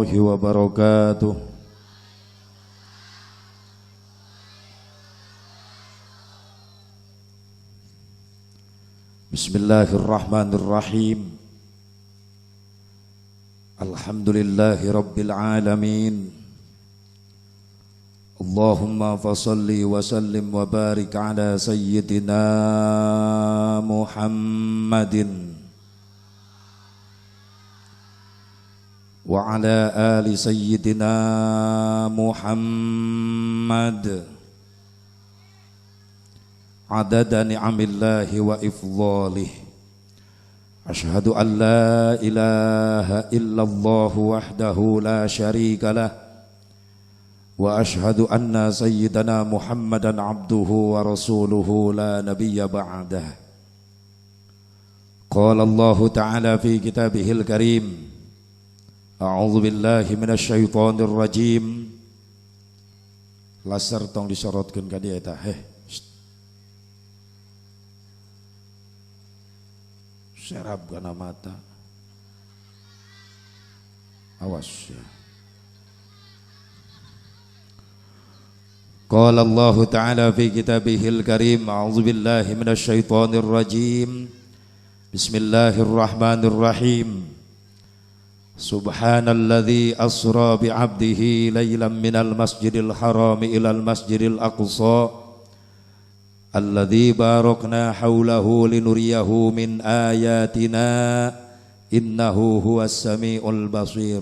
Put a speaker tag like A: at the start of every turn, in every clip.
A: الله وبركاته. بسم الله الرحمن الرحيم. الحمد لله رب العالمين. اللهم فصل وسلم وبارك على سيدنا محمد وعلى آل سيدنا محمد عدد نعم الله وإفضاله. أشهد أن لا إله إلا الله وحده لا شريك له وأشهد أن سيدنا محمدا عبده ورسوله لا نبي بعده. قال الله تعالى في كتابه الكريم: أعوذ بالله من الشيطان الرجيم. Laser tong disorotkeun ka dieu eta. Heh. Serap kana mata. Awas ya. Qala Allah Ta'ala fi kitabihil karim: A'udzu billahi minasy syaithanir rajim. Bismillahirrahmanirrahim. Subhanalladzi asra bi'abdihi lailan minal masjidil harami ilal masjidil aqsa alladzi barakna haulahu linuriyahu min ayatina innahu huwas samiul basir.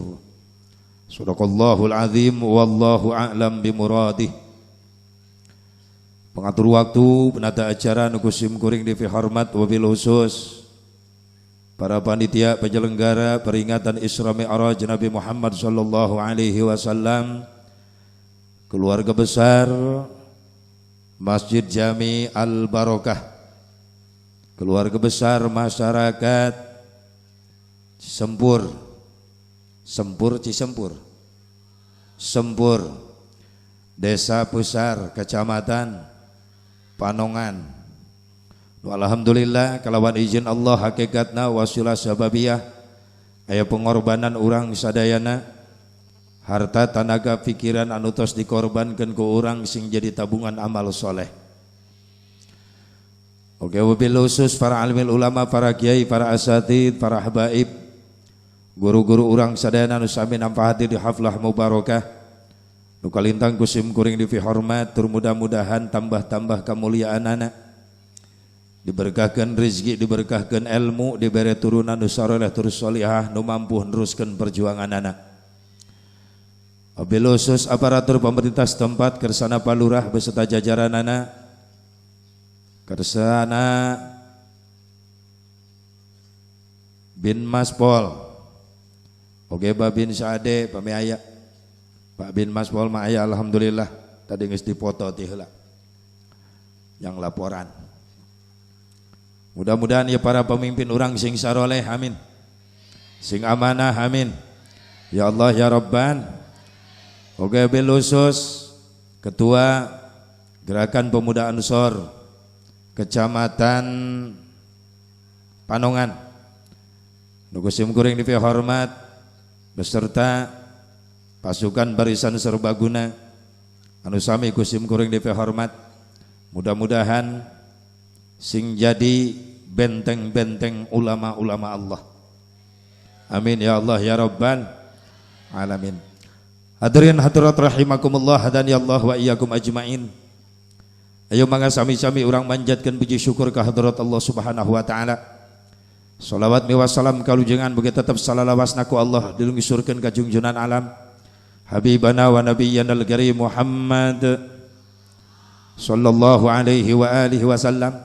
A: Sadaqallahul azim wallahu a'lam bimuradih. Pengatur waktu, penata acara nu kusim kuring dihormat wabil khusus para panitia penyelenggara peringatan Isra Mi'raj Nabi Muhammad sallallahu alaihi wasallam, keluarga besar Masjid Jami Al Barokah, keluarga besar masyarakat Sempur, Sempur Cisempur, Sempur, Desa Pusar, Kecamatan Panongan. Alhamdulillah kalawan izin Allah hakikatna wasilah sababiyah aya pengorbanan urang sadayana, harta tanaga pikiran anu tos dikorbankeun ku urang sing jadi tabungan amal soleh. Oke, wabil khusus para alimil ulama, para kiai, para asatid, para habaib, guru-guru urang sadayana nu sami nampa hadir di haflah mubarakah. Nu kalintang ku sim kuring dihormat, tur mudah-mudahan tambah-tambah kemuliaanana, diberkahkan rezeki, diberkahkan ilmu, diberi turunan nu saroleh tur solihah, nu mampu neruskeun perjuanganana. Wabil khusus aparatur pemerintah setempat, kersana palurah beserta jajaranana, kersana bin Mas Pol, oge Babin Saade pami aya, Pak bin Mas Pol mah aya, alhamdulillah tadi geus dipoto ti heula yang laporan. Mudah-mudahan ya para pemimpin urang sing saroleh, amin, sing amanah, amin, ya Allah ya Rabban. Oke, bil khusus Ketua Gerakan Pemuda Ansor Kecamatan Panongan, nu sim kuring dihormat beserta pasukan barisan serbaguna anu sami ku sim kuring dihormat, mudah-mudahan sing jadi benteng-benteng ulama-ulama Allah. Amin ya Allah ya Rabbal alamin. Hadirin hadirat rahimakumullah, hadani Allah wa iyyakum ajmain. Ayo mangga sami-sami urang manjatkeun puji syukur ka hadrat Allah Subhanahu wa taala. Salawat mi wassalam kalujengan bagi tetep salalawasna ku Allah dilungsurkeun ka junjunan alam Habibana wa nabiyyana al-karim Muhammad sallallahu alaihi wa alihi wasallam,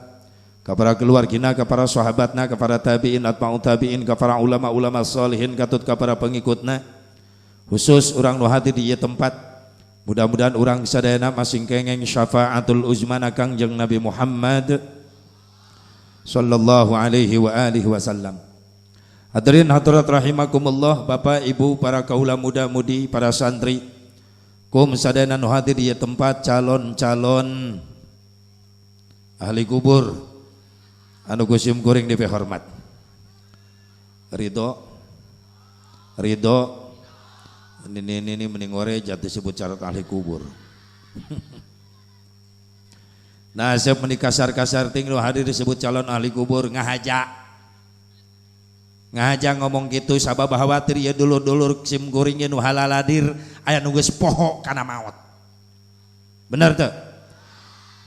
A: kepada keluargina, kepada sahabatna, kepada tabi'in atba'ut tabi'in, kepada ulama-ulama salihin, katut kepada pengikutna, khusus urang nu hadir di ieu tempat. Mudah-mudahan urang sadayana masing kengeng syafaatul uzmana Kangjeng Nabi Muhammad sallallahu alaihi wa alihi wasallam. Hadirin hadirat rahimakumullah, bapak ibu, para kaula muda-mudi, para santri, kum sadayana nu hadir di tempat, calon-calon ahli kubur anu ku sim kuring dihormat. Ridho, ridho, Ini mending wareja disebut calon ahli kubur. Nah, siap meni kasar-kasar ting nu hadir disebut calon ahli kubur ngahaja. Ngahaja ngomong gitu sabab khawatir ya dulur-dulur sim kuring nu halaladir aya nu geus poho kana maot. Bener teu?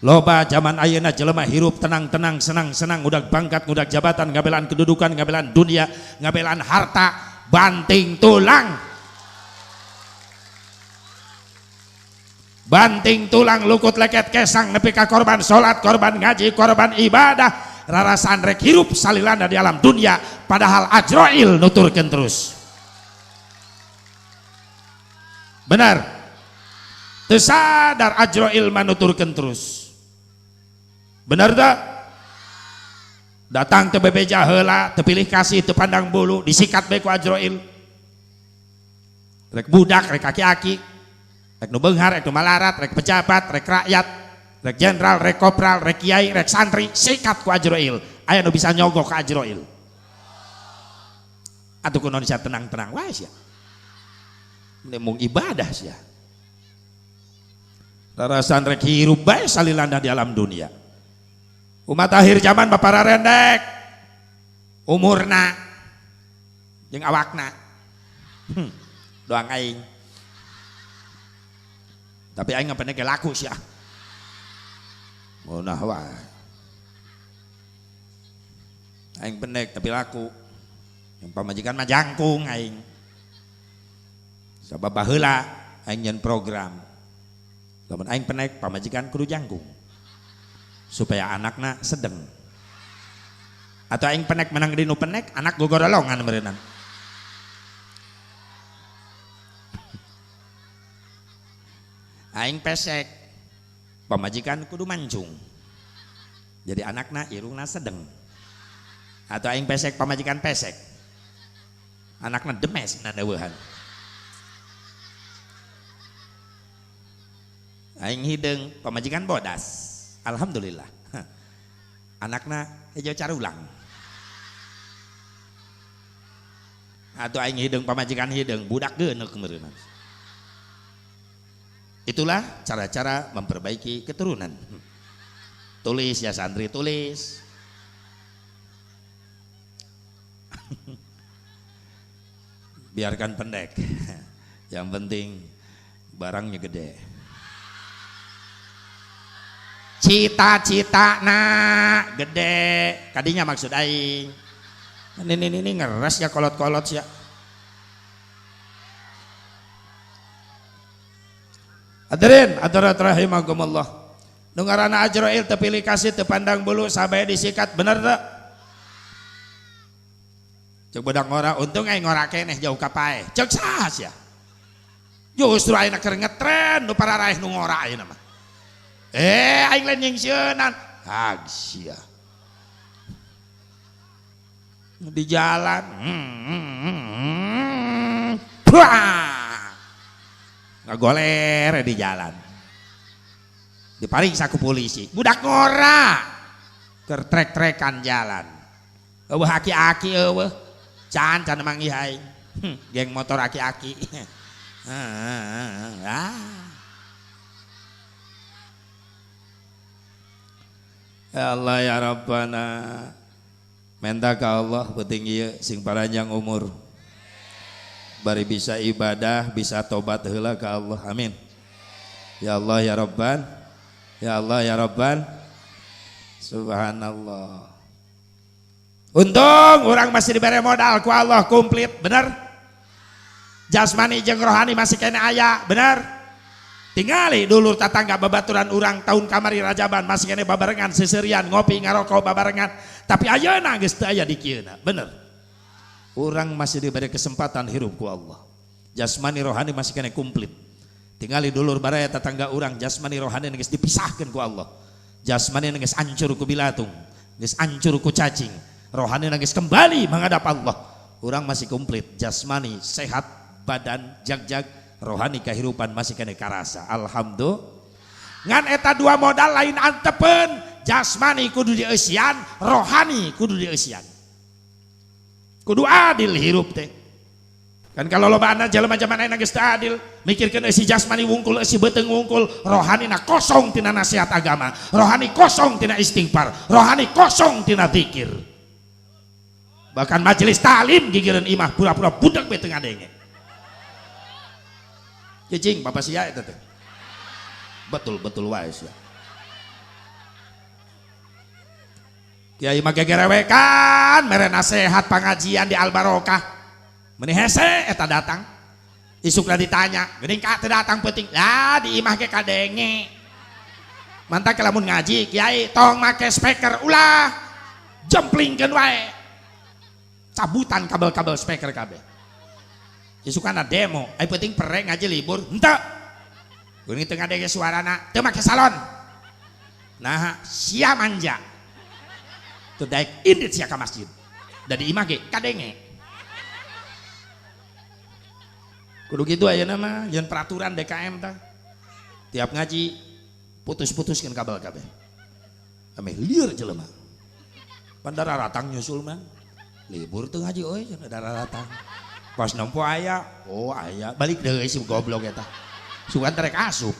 A: Loba zaman ayeuna jelema hirup tenang-tenang, senang-senang, ngudag pangkat, ngudag jabatan, ngabelaan kedudukan, ngabelaan dunia, ngabelaan harta, banting tulang. Banting tulang lukut leket kesang nepi ka korban salat, korban ngaji, korban ibadah, rarasaan rek hirup salilana di alam dunia padahal Ajrail nuturkeun terus. Benar. Teu sadar Ajrail manuturkeun terus. Benar tak? Datang teu bebeja heula, teu pilih kasih, teu pandang bulu, disikat bae ku Ajrail. Rek budak, rek aki-aki, rek nu beunghar, rek nu malarat, rek pejabat, rek rakyat, rek jenderal, rek kopral, rek kiai, rek santri, sikat ku Ajrail. Aya nu bisa nyogok ka Ajrail. Atuh kunaon sia tenang-tenang wae sia. Mending mung ibadah sia. Rarasan rek hirup bae salilana di alam dunia. Umat akhir zaman bapara rendek umurna jeung awakna. Doang aing. Tapi aing ngapene ge laku sia. Ngeunah wae. Aing pendek tapi laku. Yang pamajikan mah jangkung aing. Sabab baheula aing nyeun program. Lamun aing pendek pamajikan kudu jangkung. Supaya anakna sedeng. Atau aing pendek menang di nu pendek, anak gogorolongan meureunang. Aing pesek, pamajikan kudu mancung. Jadi anakna irungna sedeng. Atau aing pesek pamajikan pesek, anakna demes naneueuhan. Aing hideung pamajikan bodas. Alhamdulillah. Anakna hejo carulang. Atau aing hideung pamajikan hideung, budak geuneuk meureunna. Itulah cara-cara memperbaiki keturunan. Tulis ya santri, tulis. Biarkan pendek. Yang penting barangnya gede. Cita-cita nak gede. Kadinya maksud aing. Ini ngeres ya kolot-kolot ya. Hadirin, hadirat rahimakumullah. Nu ngaranna Ajrail teu pilih kasih, teu pandang bulu, sabae disikat, bener teu? Cek budak ngora, untung aing ngora keneh jauh ka paeh. Cek saha sia? Justru ayeuna keur ngetren nu pararaeh nu ngora ayeuna mah. Aing lain nyingsieunan. Hag sia. Di jalan. Ngagoler di jalan. Dipariksa ku polisi. Budak ngora keur trek-trekan jalan. Eueuh aki-aki eueuh. Can can manggih aing. Geng motor aki-aki. Ya Allah ya Rabbana. Minta ka Allah penting ieu sing paranjang umur. Bari bisa ibadah, bisa tobat heula ka Allah. Amin. Ya Allah ya Rabban. Ya Allah ya Rabban. Subhanallah. Untung orang masih diberi modal ku Allah komplit, bener? Jasmani jeung rohani masih kena aya, bener? Tingali dulur tatangga babaturan urang tahun kamari rajaban masih kena babarengan seserian ngopi ngarokok babarengan, tapi ayeuna geus teu aya di kieuna, bener? Orang masih diberi kesempatan hirup ku Allah. Jasmani rohani masih kena komplit. Tingali dulur baraya tetangga urang jasmani rohani geus dipisahkeun ku Allah. Jasmani geus hancur ku bilatung, geus hancur ku cacing. Rohani geus kembali menghadap Allah. Urang masih komplit, jasmani sehat, badan jag-jag, rohani kehidupan masih kena karasa. Alhamdulillah. Ngan eta dua modal lain antepeun, jasmani kudu dieusian, rohani kudu dieusian. Kudu adil hirup teh. Kan kalau loba jelema zaman ayeuna geus teu adil, mikirkeun eusi jasmani wungkul, eusi beuteung wungkul, rohanina kosong tina nasihat agama, rohani kosong tina istighfar, rohani kosong tina zikir. Bahkan majelis taklim gigireun imah pura-pura budak we teu ngadenge. Cicing bapak sia eta teh. Betul-betul wae sia. Kiai mah gegerewekan mere nasihat pengajian di Al Barokah. Meni hese eta datang. Isukna ditanya, geuning ka teu datang peuting. Lah di imah ge kadenge. Mantak lamun ngaji kiai tong make speaker ulah. Jemplingkeun wae. Cabutan kabel-kabel speaker kabeh. Isukana demo, ai peuting perek ngaji libur, henteu. Geuning teu ngadenge suarana, teu make salon. Nah, sia manja. Teu daek indit sia ka masjid. Da di imah ge kadenge. Kudu kitu ayeuna mah, jeung peraturan DKM tah. Tiap ngaji putus-putuskeun kabel kabeh. Ameh lieur jelema. Pan daratang nyusul mah. Libur teu ngaji euy cenah daratang. Pas nempo aya, oh aya, balik deui si goblok eta. Sugan terek asup.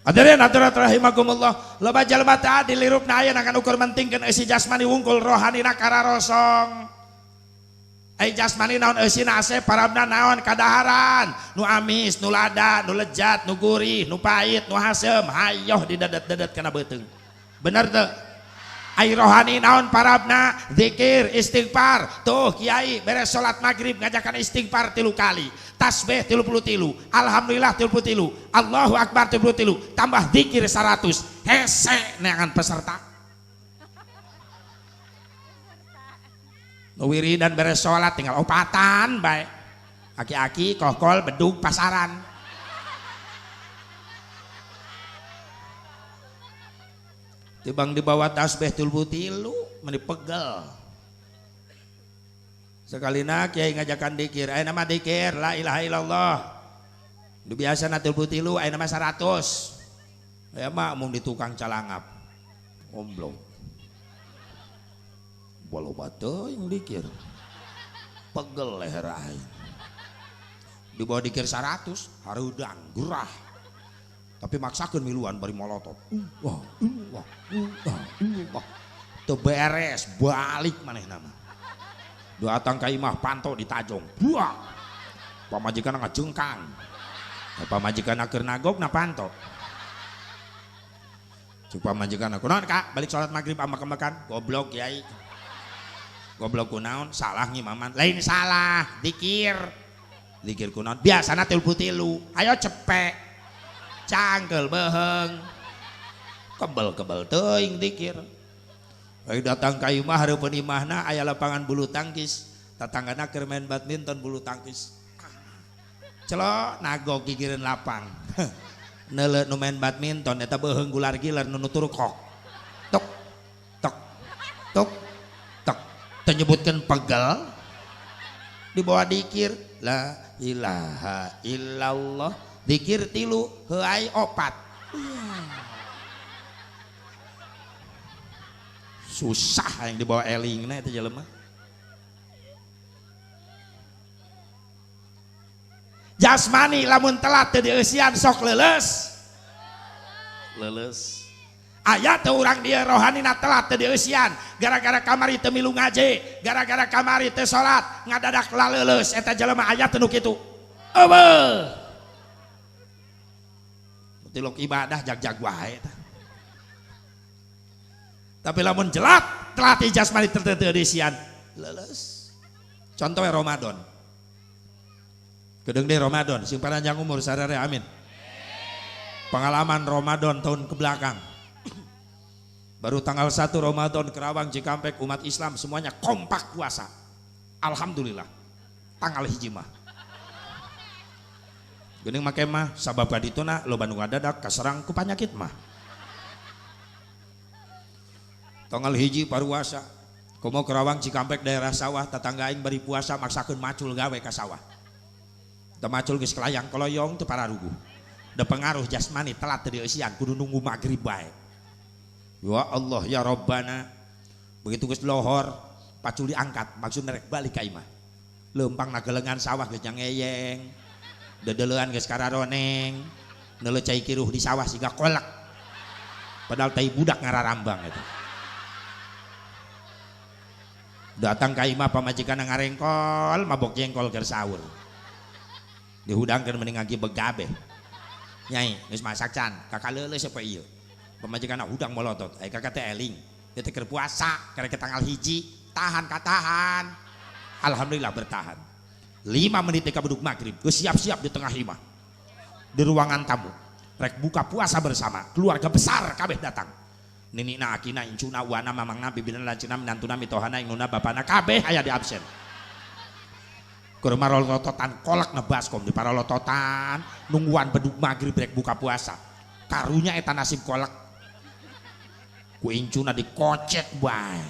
A: Hadirin hadirat rahimakumullah, loba jelema teh adil hirupna ayeuna kan ukur mentingkeun eusi jasmani wungkul rohanina kararosong. Ai jasmani naon eusina asep parabna naon kadaharan, nu amis, nu lada, nu lejat, nu gurih, nu pahit, nu haseum, hayoh didedet-dedet kana beuteung. Bener teu? Ai rohani naon parabna zikir, istighfar. Tuh kiai beres salat maghrib ngajakan istighfar 3 kali, tasbih 33, alhamdulillah 33, Allahu akbar 33, tambah zikir 100. Hese neangan peserta. Wiridan beres sholat tinggal opatan baik, aki-aki kokol bedug pasaran. Tibang dibawa tasbih 33 meni pegel. Sekalina kiai ngajakan dikir, aya nama dikir la ilaha illallah. Nu biasana 33 aya nama 100. Aya mah mun di tukang calangap. Omblong. Walau batu yang dikir pegel leher aing. Di bawah dikir 100 harudang gerah, tapi maksakeun miluan bari molotot. Wah wah wah wah teu beres balik maneh nama. Datang ka imah panto ditajong. Buah pamajikan ngajengkang, pamajikan keur nagog na panto. Cuk pamajikan kunaon kak balik salat maghrib amak-amakan goblok kiai. Goblok kunaon salah ngimaman lain salah dikir dikir kunaon biasana 33 ayo cepek cangkel beheng kebel-kebel teuing dikir. Ayo datang ka imah hareupeun imahna aya lapangan bulu tangkis, tatanggana keur main badminton bulu tangkis. Celok nagog gigireun lapang. Neuleuh nu main badminton eta beuheung gular-gilar nu nutur kok. Tok tok tok menyebutkan pegel dibawa dikir la ilaha illallah dikir 3 heuai 4. Susah yang dibawa elingna eta jelema. Jasmani lamun telat teu dieusian sok leuleus leuleus. Aya teu urang dieu rohanina telat teu dieusian gara-gara kamari teu milu ngaji, gara-gara kamari teu salat, ngadadak laleuleus eta jelema aya teu nu kitu. Eueuh. Tilok ibadah jag-jag wae tah. Tapi lamun jelat telat jasmani teu dieusian, leuleus. Contoh Ramadan. Kedeung deui Ramadan sing panjang umur sarere amin. Pengalaman Ramadan tahun ke belakang. Baru tanggal 1 Ramadan Kerawang Cikampek umat Islam semuanya kompak puasa. Alhamdulillah. Tanggal 1 mah. Geuning make mah sabab kadituna loba nu ngadadak kaserang ku panyakit mah. Tanggal 1 paruasa. Komo Kerawang Cikampek daerah sawah tetangga aing bari puasa maksakeun macul gawe ka sawah. Teu macul geus kelayang koloyong teu pararuguh. Da pengaruh jasmani telat teu dieusian kudu nunggu magrib bae. Ya Allah ya Rabbana. Begitu geus lohor Paculi angkat maksud rek balik ka imah. Leumpang nagelengan sawah geus nyangeyeng. Dedelean geus kararoneng. Neuleuh cai kiruh di sawah siga kolak. Padahal tai budak ngararambang eta. Datang ka imah pamajikan ngarengkol mabok jengkol keur sahur. Dihudangkeun mending ngagi begabe. Nyai geus masak can, kakak leuleus apa ieu? Pamajikan hudang molotot, ai kakak teh eling. Ieu teh keur puasa, karek tanggal 1, tahan katahan. Alhamdulillah bertahan. 5 menit ka bedug magrib, geus siap-siap di tengah imah. Di ruangan tamu. Rek buka puasa bersama, keluarga besar kabeh datang. Ninina akina incuna wana mamangna bibina lancina minantuna mitohana inguna bapana kabeh aya di absen. Keur marolototan kolak ngebaskom di parolototan nungguan bedug magrib rek buka puasa. Karunya eta nasib kolak. Ku incuna dikocek bae.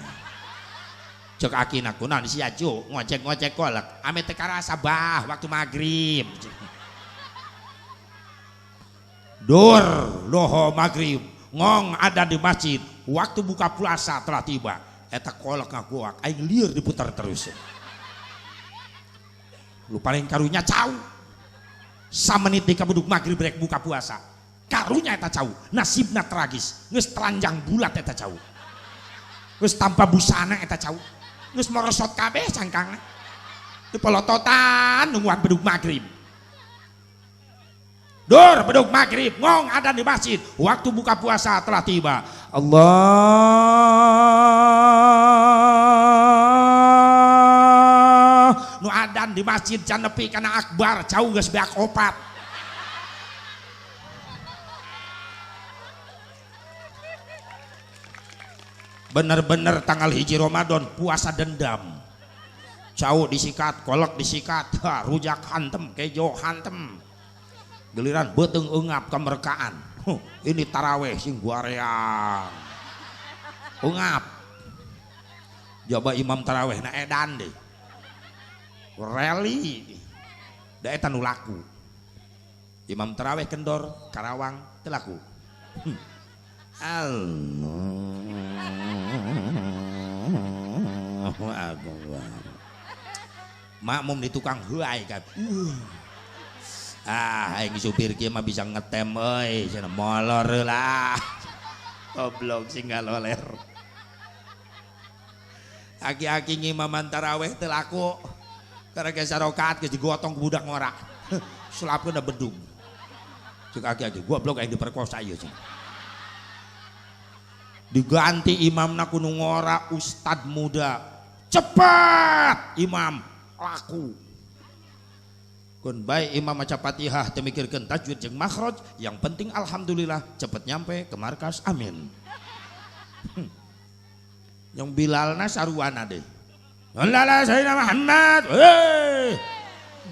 A: Cek akina kunaon sia cu ngocek-ngocek kolak ame teu karasa bah waktu magrib. Dur loho magrib ngong ada di masjid waktu buka puasa telah tiba. Eta kolak ngagoak aing lieur diputar terus. Lu paling karunya cau samenit di kabuduk magrib rek buka puasa karunya eta cau nasibna tragis geus telanjang bulat eta cau geus tanpa busana eta cau geus merosot kabeh cangkangna dipolototan nungguan bedug magrib. Dur bedug magrib ngong ada di masjid waktu buka puasa telah tiba. Allah nu adan di masjid can nepi kana akbar cau geus beak opat. Bener-bener tanggal 1 Ramadan puasa dendam. Cau disikat, kolak disikat, ha, rujak hantem, kejo hantem. Giliran beuteung eungap kemerkaan. Huh, ini taraweh sing guareang. Eungap. Jaba imam taraweh na edan deh. Reli. Da eta nu laku. Imam taraweh kendor, Karawang teu laku. Allahu Akbar. Makmum di tukang heuay kan. Ah, aing supir kieu mah bisa ngetem euy, cenah molor lah. Goblok sing ngaloler. Aki-aki ngimaman taraweh teu laku. Karena sarokaat geus digotong ku budak ngora. Sulapkeun da bedug. Cek aki-aki goblok aing diperkosa ieu cenah. Diganti imamna ku nu ngora ustad muda. Cepat imam laku. Kun baik imam maca Fatihah teu mikirkeun tajwid jeung makhraj, yang penting alhamdulillah cepet nyampe ke markas amin. Yang Bilalna saruana deh. Allah Sayyidina Muhammad, hei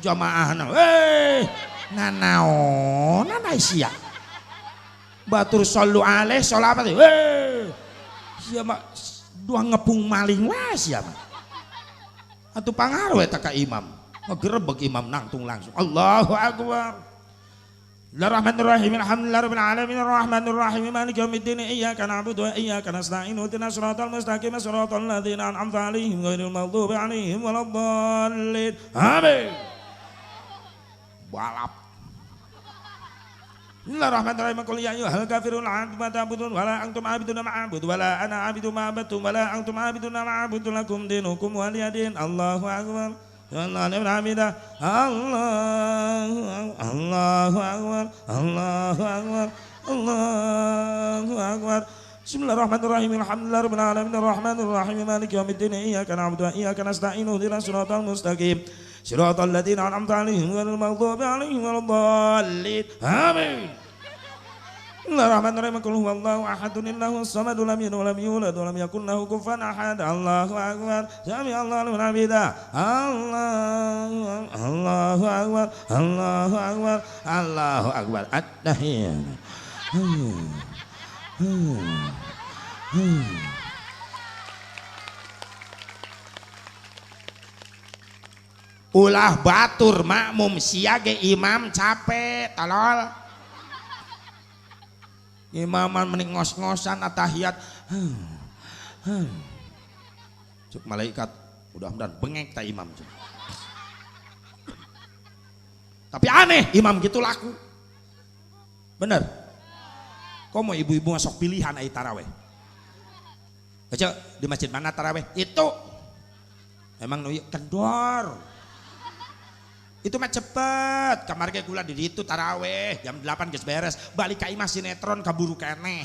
A: jamaahna, hei nanaonan sia. Batur sallu alaih sholawat, hei sia mah dua ngepung maling wae sia mah. Atuh pangaruh eta ka imam. Ngegerebek imam nangtung langsung. Allahu Akbar. Bismillahirrahmanirrahim. Alhamdulillahirabbil alamin arrahmanir rahim maliki yaumiddin iyyaka na'budu wa iyyaka nasta'in ihdinas siratal mustaqim siratal ladzina an'amta 'alaihim ghairil maghdubi 'alaihim waladdallin. Amin. Balap. Bismillahirrahmanirrahim. Qul ya ayyuhal kafirun la ta'budun wa la antum 'abiduna ma a'budu wa la ana 'abidu ma 'abadtum wa la antum 'abiduna ma a'budu lakum dinukum waliyadin. Allahu akbar. Allah Allahu Akbar, Allahu Akbar, Allahu Akbar. Bismillahirrahmanirrahim. Alhamdulillahirabbil alamin arrahmanir rahim maliki yaumiddin iyyaka na'budu wa iyyaka nasta'in ihdinas siratal mustaqim siratal ladzina an'amta 'alaihim ghairil maghdubi 'alaihim waladdallin. Amin. Bismillahirrahmanirrahim. Qul huwallahu ahadun Allahu samad lam yalid wa lam yulad wa lam yakul lahu kufuwan ahad. Allahu akbar. Sami Allahu liman hamidah. Allahu akbar. Allahu akbar. Allahu akbar. At-tahiyyat. Ulah batur makmum siage imam capek tolol. Imaman mending ngos-ngosan atahiyat. Cuk malaikat Mudah-mudahan bengek ta imam. Tapi aneh imam gitu laku. Bener. Komo ibu-ibu masuk pilihan ai taraweh. Baca di masjid mana taraweh? Itu. Emang nu kendor. Itu mah cepet. Kamar ge kula di ditu taraweh jam 8 geus beres, balik ka imah sinetron kaburu keneh.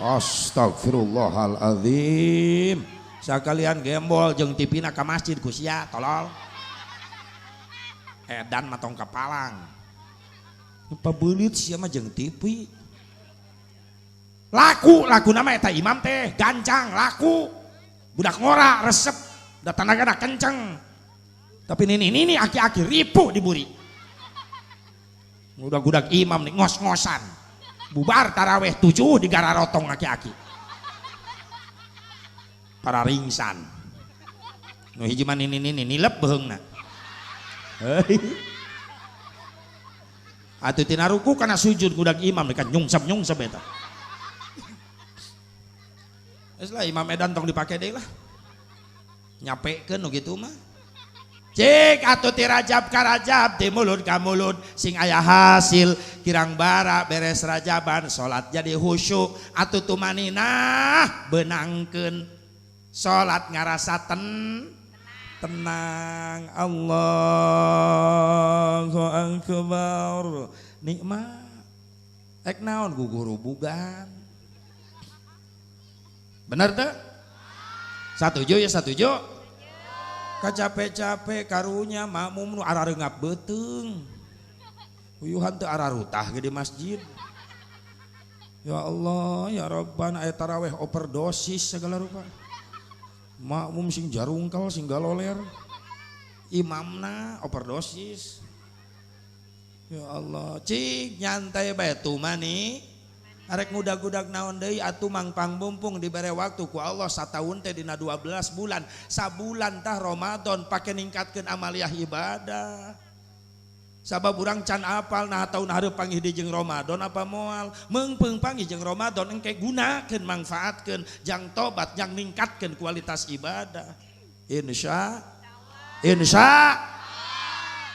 A: Astagfirullahaladzim. Sakalian gembol jeung tipina ka masjid ku sia tolol. Edan matong kapalang. Pabeulit sia mah jeung TV. Laku laku nama eta imam teh gancang laku. Budak ngora resep, da tanagana kenceng. Tapi nini-nini aki-aki ripuh diburi. Budak-budak imam nih ngos-ngosan. Bubar taraweh 7 digararotong aki-aki. Para ringsan. Nu hiji mah nini-nini nilep beheungna. Atuh tina ruku kana sujud budak imam dekat nyungsep-nyungsep eta. Geus lah imam edan tong dipake deui lah. Nyapekeun nu kitu mah. Cik atuh ti Rajab ka Rajab, ti mulud ka mulud sing aya hasil kirang bara beres rajaban salat jadi khusyuk atuh tumaninah beunangkeun salat ngarasa tenang. Allahu akbar nikmat ek naon gugurubugan. Bener teu? Satuju ya satuju. Kacape-cape karunya makmum nu arareungap beuteung. Uyuhan teu ararutah ge di masjid. Ya Allah, ya Rabbana aya taraweh overdosis segala rupa. Makmum sing jarungkal sing galoler. Imamna overdosis. Ya Allah, cik nyantai bae tumani. Arek ngudag-gudag naon deui atuh mangpang mumpung dibere waktu ku Allah sataun teh dina 12 bulan. Sabulan tah Ramadan pake ningkatkeun amaliyah ibadah. Sabab urang can apal nah taun hareup panggih di jeung Ramadan apa moal. Meungpeung panggih jeung Ramadan engke gunakeun mangfaatkeun jang tobat jang ningkatkeun kualitas ibadah. Insya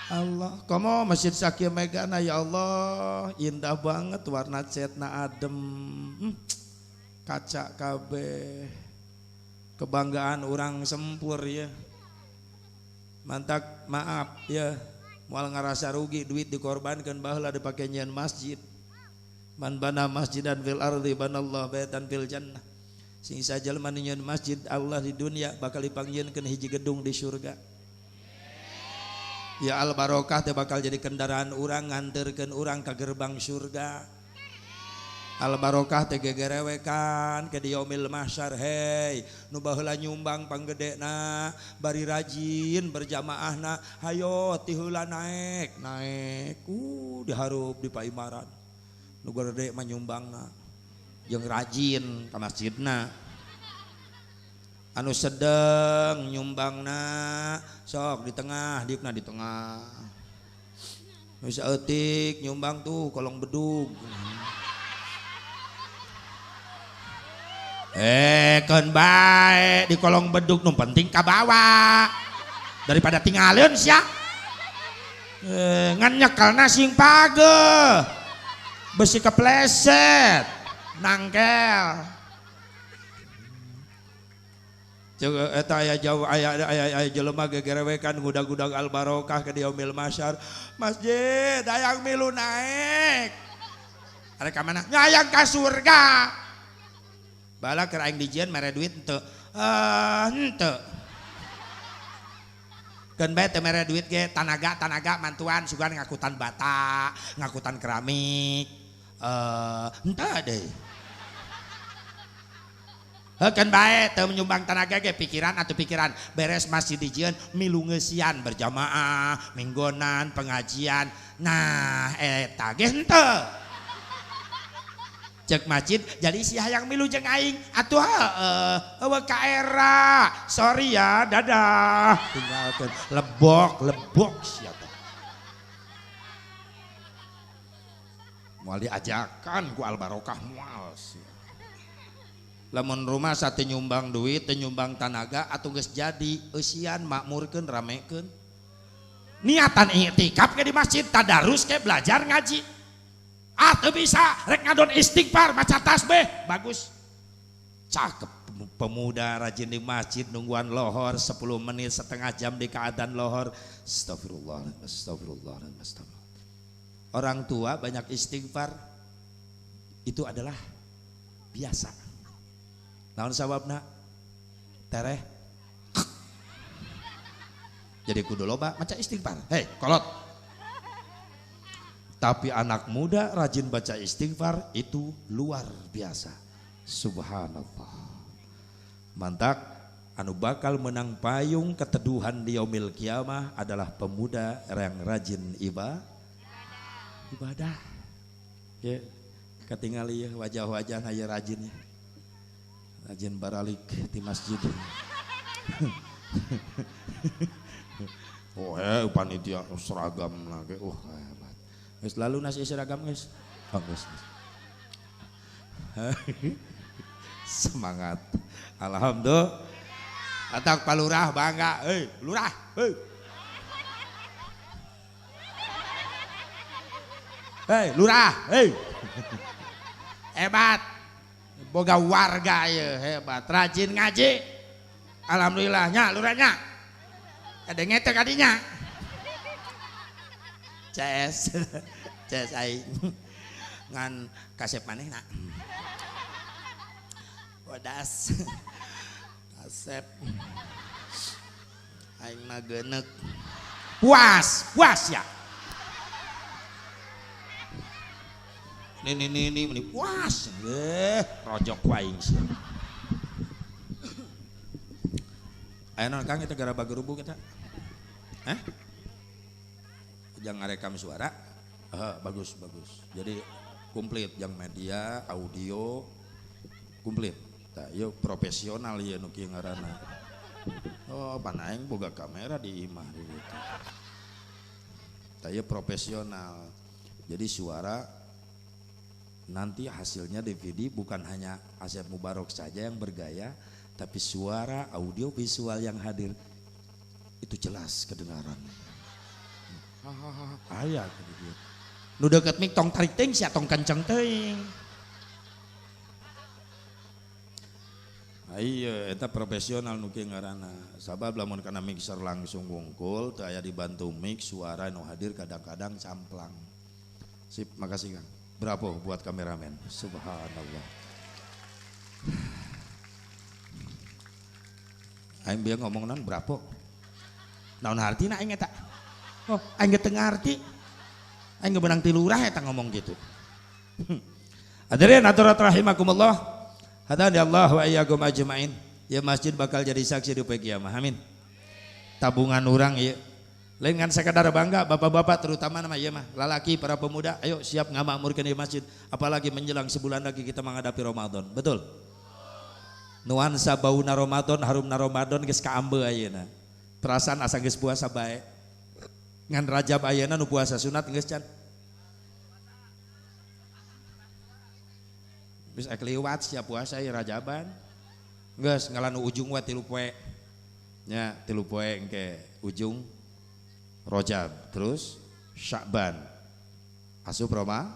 A: Allah, komo Masjid Sakia Megana ya Allah, indah banget warna catna adem, kaca kabeh, kebanggaan orang Sempur ya. Mantak maaf ya, moal ngarasa rugi duit dikorbankan baheula dipake nyieun masjid. Man bana masjidan fil ardi banallahu baitan fil jannah. Sing sajelma nyieun masjid Allah di dunia bakal dipanggieunkeun hiji gedung di surga. Ya al barokah teh bakal jadi kendaraan urang nganterkeun urang ka gerbang surga. Al barokah teh gegerewekan ke yaumil mahsyar. Hei nu baheula nyumbang panggedena bari rajin berjamaahna hayo ti heula naek naek diharup di paimaran nu gede mah nyumbangna jeung rajin ka masjidna. Anu sedeng nyumbangna sok di tengah diukna di tengah. Nu saeutik nyumbang tuh kolong bedug. Keun bae di kolong bedug nu penting kabawa daripada tinggalin sia. Ngan nyekelna sing pageuh. Besi kepleset nangkel. Eta aya jauh aya aya jelema gegerewekan ngudag-gudag al barokah ke yaumil mahsyar. Masjid hayang milu naek. Arek ka mana? Hayang ka surga. Bala keur aing dijieun mere duit henteu. Henteu. Keun bae teu mere duit ge tanaga-tanaga mantuan sugan ngakutan bata, ngakutan keramik. Henteu deui. Heukeun bae teu menyumbang tenaga ge pikiran atau pikiran beres masjid dijieun milu ngeusian berjamaah minggonan pengajian. Nah eta ge henteu. Cek masjid jadi si hayang milu jeung aing atuh heueuh eueuh ka era sorry ya dadah tinggalkeun lebok lebok sia teh. Moal diajakan ku al barokah moal sia. Lamun rumah sate nyumbang duit, teu nyumbang tanaga atuh geus jadi eusian makmurkeun ramekeun. Niatan i'tikaf ke di masjid, tadarus ke belajar ngaji. Ah teu bisa rek ngadon istighfar maca tasbih, bagus. Cakep pemuda rajin di masjid nungguan lohor 10 menit setengah jam di keadaan lohor. Astagfirullah, astagfirullah, astagfirullah. Orang tua banyak istighfar itu adalah biasa. Naon sababna? Tereh. Jadi kudu loba maca istighfar. Hei, kolot. Tapi anak muda rajin baca istighfar itu luar biasa. Subhanallah. Mantak anu bakal menang payung keteduhan di yaumil kiamah adalah pemuda yang rajin ibadah. Ya, ketingali ya wajah-wajah aya rajin ya. Rajin baralik di masjid. Oh, panitia seragam lagi. Hebat. Geus lalu nasi seragam geus. Oh, geus. Semangat. Alhamdulillah. Atak Pak Lurah bangga. Hei, lurah. Hei. Hei, lurah. Hei. Hebat. Boga warga ya hebat, rajin ngaji. Alhamdulillahnya lurahnya. Ada ngetek adinya. CS. CS aing. Ngan kasep manehna. Bodas. Kasep. Aing mah geuneuk. Puas, puas ya. Ini puas. Rojok waing sih. Ayo non Kang kita garaba gerubuk kita. Hah? Jangan rekam suara. Bagus bagus. Jadi komplit yang media, audio komplit. Tah ieu profesional ieu nu kieu ngaranna. Oh, pan aing boga kamera di imah gitu. Tah ieu profesional. Jadi suara nanti hasilnya DVD bukan hanya Asep Mubarok saja yang bergaya, tapi suara audio visual yang hadir itu jelas kedengaran. Aya gitu. Nu deket mik tong tarik teuing sia tong kenceng teuing. Iya, eta profesional nu kieu ngaranna. Sabab lamun kana mixer langsung wungkul teu aya dibantu mix suara nu hadir kadang-kadang camplang. Sip, makasih Kang. Bravo buat kameramen. Subhanallah. Aing bieu ngomong naon bravo. Naon hartina aing eta? Oh, aing teu ngarti. Aing beunang ti lurah eta ngomong gitu. Hadirin hadirat rahimakumullah. Hadani Allah wa iyyakum ajmain. Ya masjid bakal jadi saksi di poe kiamah. Amin. Tabungan urang ieu. Lain ngan sekadar bangga bapak-bapak terutama nama ieu mah lalaki para pemuda ayo siap ngamakmurkeun di masjid apalagi menjelang sebulan lagi kita menghadapi Ramadan. Betul? Nuansa bauna Ramadan, harumna Ramadan geus kaambe ayeuna. Perasaan asa geus puasa bae. Ngan Rajab ayeuna nu puasa sunat geus can. Geus ek liwat siap puasa ieu Rajaban. Geus ngalanu ujung we 3 poe. Nya 3 poe engke ujung Rajab, terus Sya'ban. Asup Roma,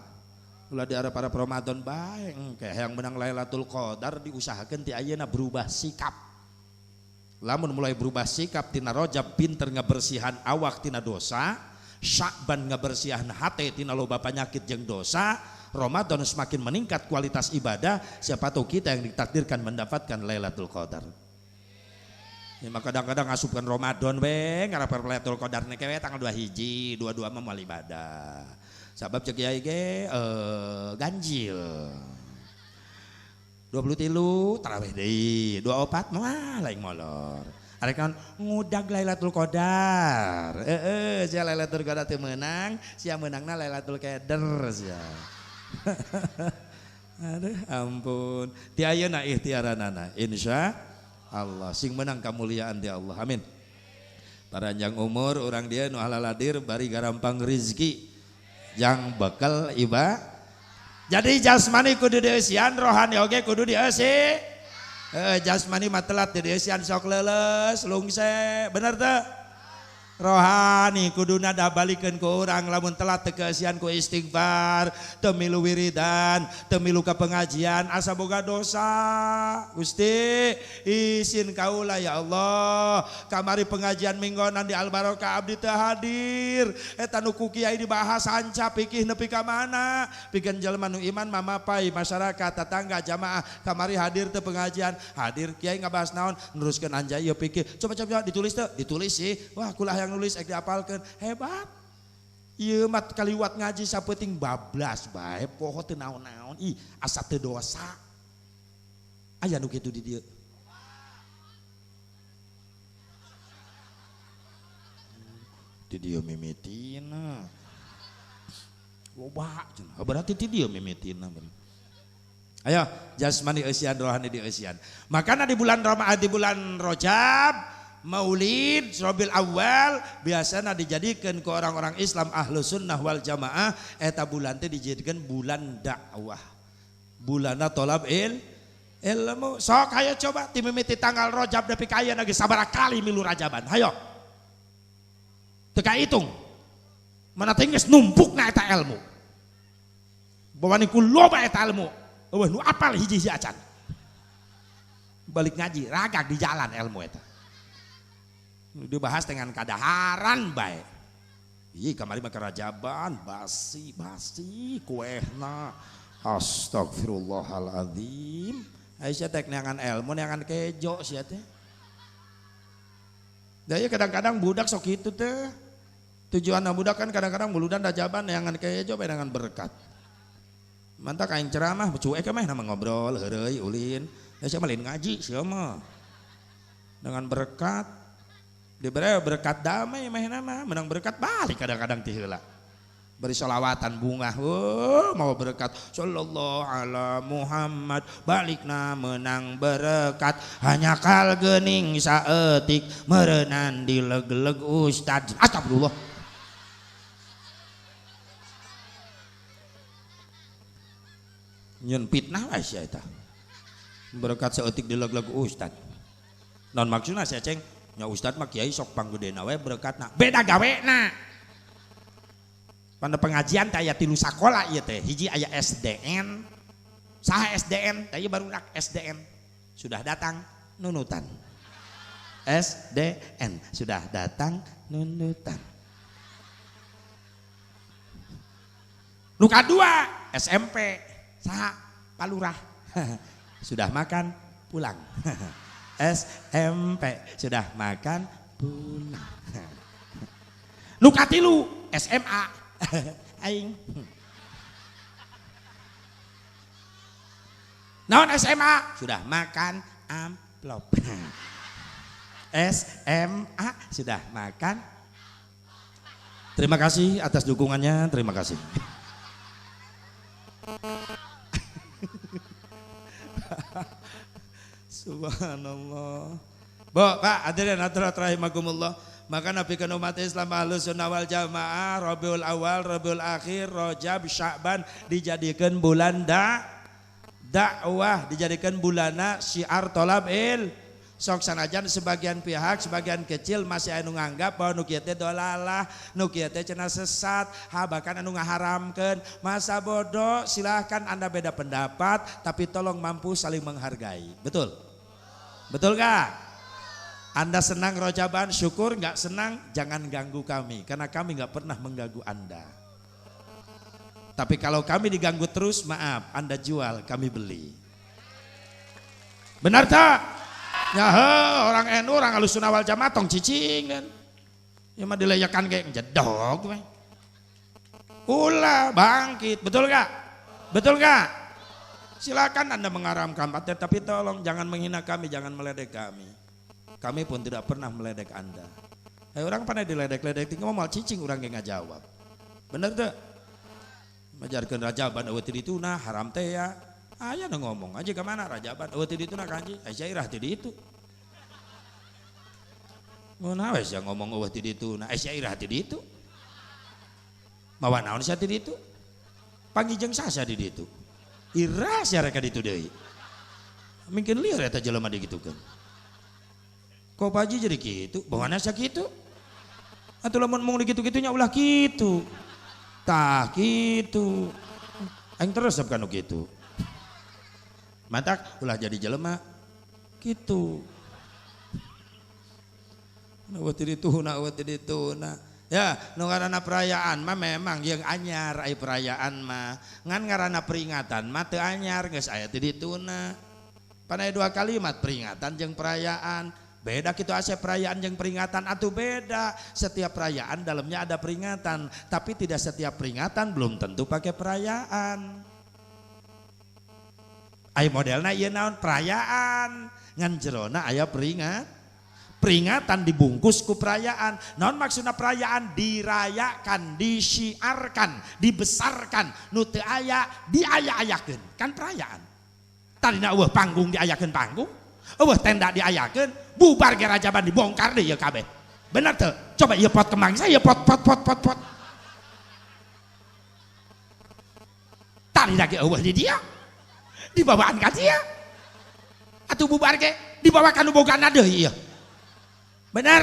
A: ulah di arah para Ramadan bae engke hayang menang Lailatul Qadar diusahakeun ti ayeuna berubah sikap. Lamun mulai berubah sikap tina Rajab pinter ngabersihan awak tina dosa, Sya'ban ngabersihan hate tina loba penyakit jeung dosa, Ramadan semakin meningkat kualitas ibadah, siapa tahu kita yang ditakdirkan mendapatkan Lailatul Qadar. Ya, maka kadang-kadang ngasupkan Ramadan we ngarep Lailatul Qadar nek we tanggal 2 hiji, 22 mah moal ibadah. Sabab cek kiai ge ganjil. 23 tarawih deui, 24 mah lain molor. Arek naon ngudag Lailatul Qadar. Heeh, sia Lailatul Qadar teu meunang, sia meunangna Lailatul Qadar sia. Aduh ampun. Ti ayeuna ikhtiaranana insya Allah sing menang kemuliaan di Allah. Amin. Paranjang umur orang dia nu halal hadir bari garampang rizki yang bakal iba. Jadi jasmani kudu dieusian, rohani oge kudu dieusi. Jasmani mah telat di eusian sok leuleus lungse, bener teu? Rohani kuduna da balikeun ku urang lamun telat teu keeusian ku istighfar, teu milu wiridan, teu milu ka pengajian asa boga dosa. Gusti, izin kaula ya Allah, kamari pengajian minggonan di Al Barokah abdi teu hadir. Eta nu ku kiai dibahas hanca pikih nepi ka mana? Pikeun jelema nu iman mamapai masyarakat, tetangga, jamaah kamari hadir teu pengajian, hadir kiai ngabahas naon, neruskeun anjay ieu pikih. Coba-coba ditulis teu? Ditulis sih. Wah, kulah yang nulis ek diapalkeun. Hebat. Ieu mah kaliwat ngaji sapeuting bablas bae poho teu naon-naon. Ih, asa teu dosa. Aya nu kitu di dieu. Di dieu mimitina. Loba cenah. Berarti di dieu mimitina. Ayo, jasmani eusian rohani di eusian. Makana di bulan Ramadan, di bulan Rajab, Maulid Rabiul Awal biasanya dijadikan ke orang-orang Islam ahlu sunnah wal jamaah eta bulan teh dijadikan bulan dakwah, bulana tolab ilmu. Sok hayo coba ti mimiti tanggal Rajab nepi ka ayeuna geus sabaraha kali milu Rajaban, hayo teu kahitung mana teh geus numpukna eta ilmu, bawa ku loba eta ilmu eueuh nu apal hiji-hiji acan balik ngaji ragag di jalan ilmu eta dibahas dengan kadaharan bae. Ih kamari mah karajaban basi basi kuehna. Astagfirullahaladzim. Aisyah teh neangan ilmu neangan kejo sia teh. Da ieu kadang-kadang budak sok kitu teh. Tujuanna budak kan kadang-kadang buludan rajaban neangan kejo bae neangan berkat. Mantak aing ceramah cuek mah nama ngobrol heureuy ulin. Da sia mah lain ngaji sia mah. Dengan berkat diberi berkat damai mah nama menang berkat balik kadang-kadang ti heula. Beri sholawatan bunga, oh, mau berkat sallallahu ala Muhammad balikna menang berkat hanya kal geuning saeutik meureunan dileg-leg ustad. Astagfirullah. Nyeun fitnah wae sia eta. Berkat saeutik dileg-leg ustad. Naon maksudna sia ceng? Nya ustad mah kiai sok panggedena we berkatna. Beda gawena. Pada pengajian teh aya 3 sakola ieu teh. Hiji aya SDN. Saha SDN? Teh ieu barudak SDN. Sudah datang nunutan. SDN sudah datang nunutan. Nu kadua SMP. Saha? Palurah. Sudah makan pulang. SMP sudah makan pulang. Nu katilu SMA aing. Naon SMA? Sudah makan amplop. SMA sudah makan. Terima kasih atas dukungannya, terima kasih. Subhanallah. Bo, Pak, hadirin hadirat rahimakumullah. Maka Nabi kan umat Islam Ahlus Sunnah wal Jamaah Rabiul Awal, Rabiul Akhir, Rajab, Sya'ban dijadikan bulan dakwah, dijadikan bulana syiar tolab il. Sok sanajan sebagian pihak, sebagian kecil masih anu nganggap bahwa nu kieu teh dolalah, nu kieu teh cenah sesat, ha bahkan anu ngaharamkeun. Masa bodoh, silahkan Anda beda pendapat, tapi tolong mampu saling menghargai. Betul? Betul gak? Anda senang rojaban, syukur, gak senang jangan ganggu kami, karena kami gak pernah mengganggu Anda. Tapi kalau kami diganggu terus, maaf, Anda jual, kami beli. Benar tak? Ya orang NU, orang Ahlus Sunnah wal Jamaah tong cicing kan. Ya mah dileyakan kayak jedog we. Ulah bangkit, betul gak? Betul gak? Silakan Anda mengaramkan, tapi tolong jangan menghina kami, jangan meledek kami. Kami pun tidak pernah meledek Anda. Orang pandai diledek-ledek, tinggal mau cicing orang yang nggak jawab. Bener tuh? Majarkan rajaban eueuh ti dituna haram teh ya. Aya nu ngomong aja ke mana rajaban eueuh ti dituna kanji, aya irah ti ditu. Mun we sia ngomong eueuh ti dituna, aya irah ti ditu. Mawa naon sia ti ditu? Panggih jeung sasa di ditu. Irah sia rek ka ditu deui. Mungkin liar eta jelema digitukeun. Kok Pak Haji jadi kitu? Bawana sakitu. Atuh lamun mung dikitu-kitunya ulah kitu. Tah kitu. Aing terus kanu kitu. Matak ulah jadi jelema kitu. Na eueuh ti dituna, eueuh ti dituna. Ya, nu ngaranna perayaan mah memang jeung anyar ai perayaan mah. Ngan ngaranna peringatan mah teu anyar geus aya ti dituna. Pan aya dua kalimat peringatan jeung perayaan. Beda kitu asa perayaan jeung peringatan atuh beda. Setiap perayaan dalamnya ada peringatan, tapi tidak setiap peringatan belum tentu pakai perayaan. Ai modelna ieu naon perayaan, ngan jerona aya peringat. Peringatan dibungkus ku perayaan. Naon maksudna perayaan? Dirayakan, disiarkan, dibesarkan. Nu teu aya diaya-ayakeun, kan perayaan. Tadina eueuh panggung diayakeun panggung, eueuh tenda diayakeun, bubar ge rajaban dibongkar deui ieu kabeh. Bener teu? Coba ieu pot kembang saya pot pot pot pot pot. Tadina ge eueuh di dia. Dibawaan ka dia. Atuh bubar ge dibawa ka nu bogana deui ieu. Bener?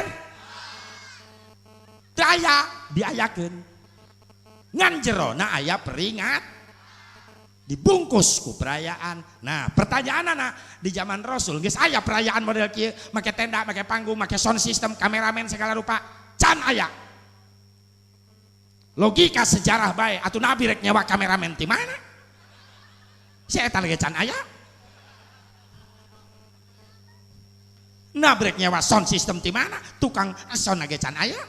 A: Teu aya diayakeun. Ngan jerona aya peringat dibungkus ku perayaan. Nah, pertanyaan anak di zaman Rasul geus aya perayaan model kieu, make tenda, make panggung, make sound system, kameramen segala rupa, can aya. Logika sejarah bae atuh Nabi rek nyewa kameramen ti mana? Si eta lagi can aya. Nabi rek nyewa sound system ti mana? Tukang sound lagi can aya.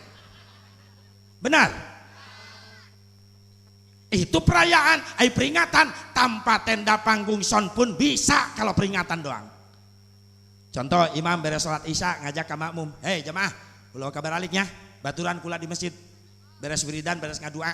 A: Benar? Itu perayaan, ai peringatan tanpa tenda panggung sound pun bisa kalau peringatan doang. Contoh imam beres sholat isya ngajak ke makmum, hei jemaah, ulah kabar aliknya, baturan kula di masjid, beres wiridan, beres ngadua,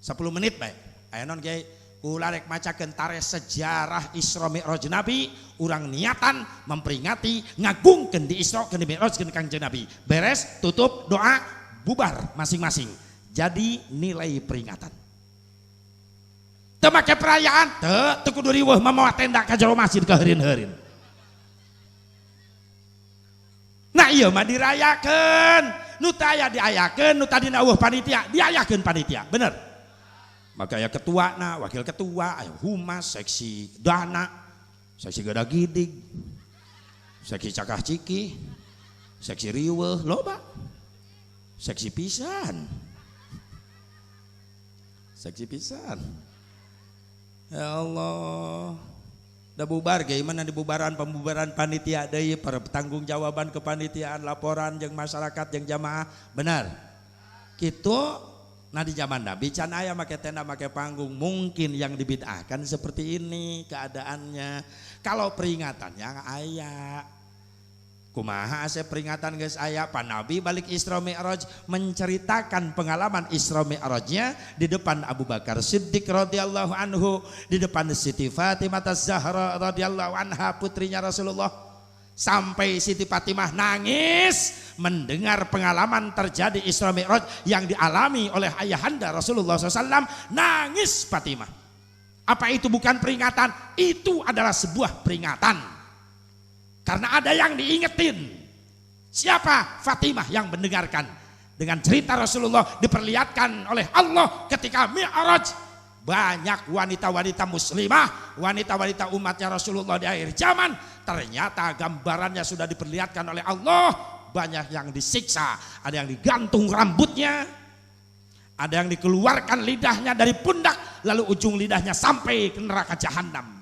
A: 10 menit baik. Ayo non kiai, kula rek macakeun tarikh sejarah Isra Mi'raj Nabi, urang niatan memperingati ngagungkeun di Isra keun di Mi'raj keun Kangjeng Nabi. Beres, tutup doa, bubar masing-masing. Jadi nilai peringatan. Teu make perayaan, teu kudu riweuh mamawa tenda ka jero masjid kaheureun-heureun. Nah ieu mah dirayakeun, nu teu aya diayakeun, nu tadina eueuh panitia, diayakeun panitia, bener. Maka aya ketuana, wakil ketua, aya humas, seksi dana, seksi gada-gidig, seksi cakah ciki, seksi riweuh, loba. Seksi pisan. Seksi pisan. Ya Allah. Da bubar ge mana dibubaran pembubaran panitia deui pertanggungjawaban kepanitiaan laporan jeung masyarakat jeung jamaah benar. Kitu nah di zaman Nabi can aya make tenda make panggung mungkin yang dibid'ahkan seperti ini keadaannya. Kalau peringatannya aya. Kumaha ase peringatan geus aya Pak Nabi balik Isra Mi'raj menceritakan pengalaman Isra Mi'rajnya di depan Abu Bakar Siddiq radhiyallahu anhu, di depan Siti Fatimah Az-Zahra radhiyallahu anha putrinya Rasulullah. Sampai Siti Fatimah nangis mendengar pengalaman terjadi Isra Mi'raj yang dialami oleh ayahanda Rasulullah SAW. Nangis Fatimah. Apa itu bukan peringatan? Itu adalah sebuah peringatan. Karena ada yang diingetin. Siapa? Fatimah yang mendengarkan. Dengan cerita Rasulullah diperlihatkan oleh Allah ketika Mi'raj. Banyak wanita-wanita muslimah, wanita-wanita umatnya Rasulullah di akhir zaman. Ternyata gambarannya sudah diperlihatkan oleh Allah. Banyak yang disiksa, ada yang digantung rambutnya, ada yang dikeluarkan lidahnya dari pundak, lalu ujung lidahnya sampai ke neraka jahanam.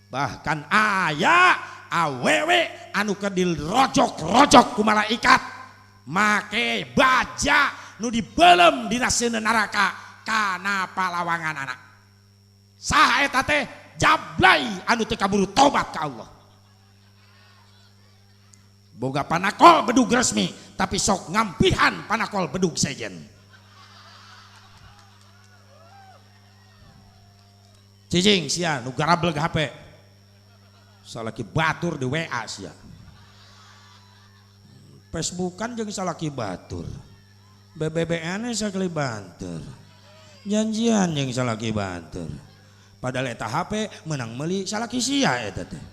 A: Bahkan ayah awewe anu kedil rojok-rojok ku malaikat make baja nu dibelem dina seuneu neraka kana palawangan anak. Saha eta teh jablay anu teu kaburu tobat ka Allah. Boga panakol bedug resmi tapi sok ngampihan panakol bedug sejen. Cicing sia nu garableg HP. Salaki batur di WA sia. Facebookan jeung salaki batur. BBBN sakali banter. Janjian jeung salaki batur. Padahal eta HP menang meuli salaki sia eta teh.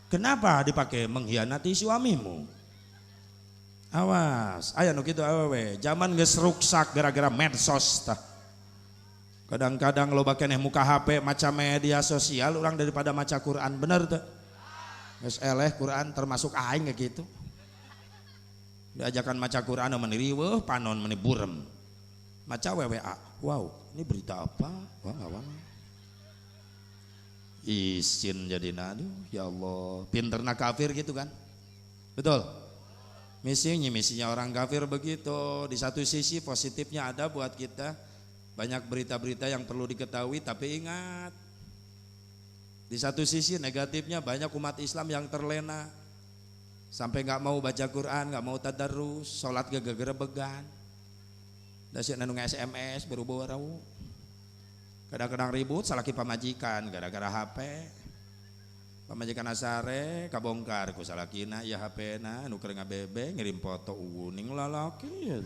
A: Kenapa dipakai mengkhianati suamimu? Awas, aya nu kitu awewe. Zaman geus ruksak gara-gara medsos tah. Kadang-kadang loba keneh muka HP maca media sosial urang daripada maca Quran, bener teu? Geus eleh Quran termasuk aing ge kitu. Diajakan maca Quran meni riweuh, panon meni burem. Maca WWA. Wow, ini berita apa? Wah, wah. Isin jadi aduh, ya Allah, pinterna kafir gitu kan? Betul. Misinya orang kafir begitu. Di satu sisi positifnya ada buat kita, banyak berita-berita yang perlu diketahui, tapi ingat, di satu sisi negatifnya banyak umat Islam yang terlena sampai nggak mau baca Quran, nggak mau tadarus, sholat gegerebegan, dasar nanu SMS baru-baru. Kadang-kadang ribut salaki pamajikan gara-gara HP. Pamajikan asare kabongkar ku salakina ya HP-na nu keur ngabebe ngirim foto uning lalaki ya.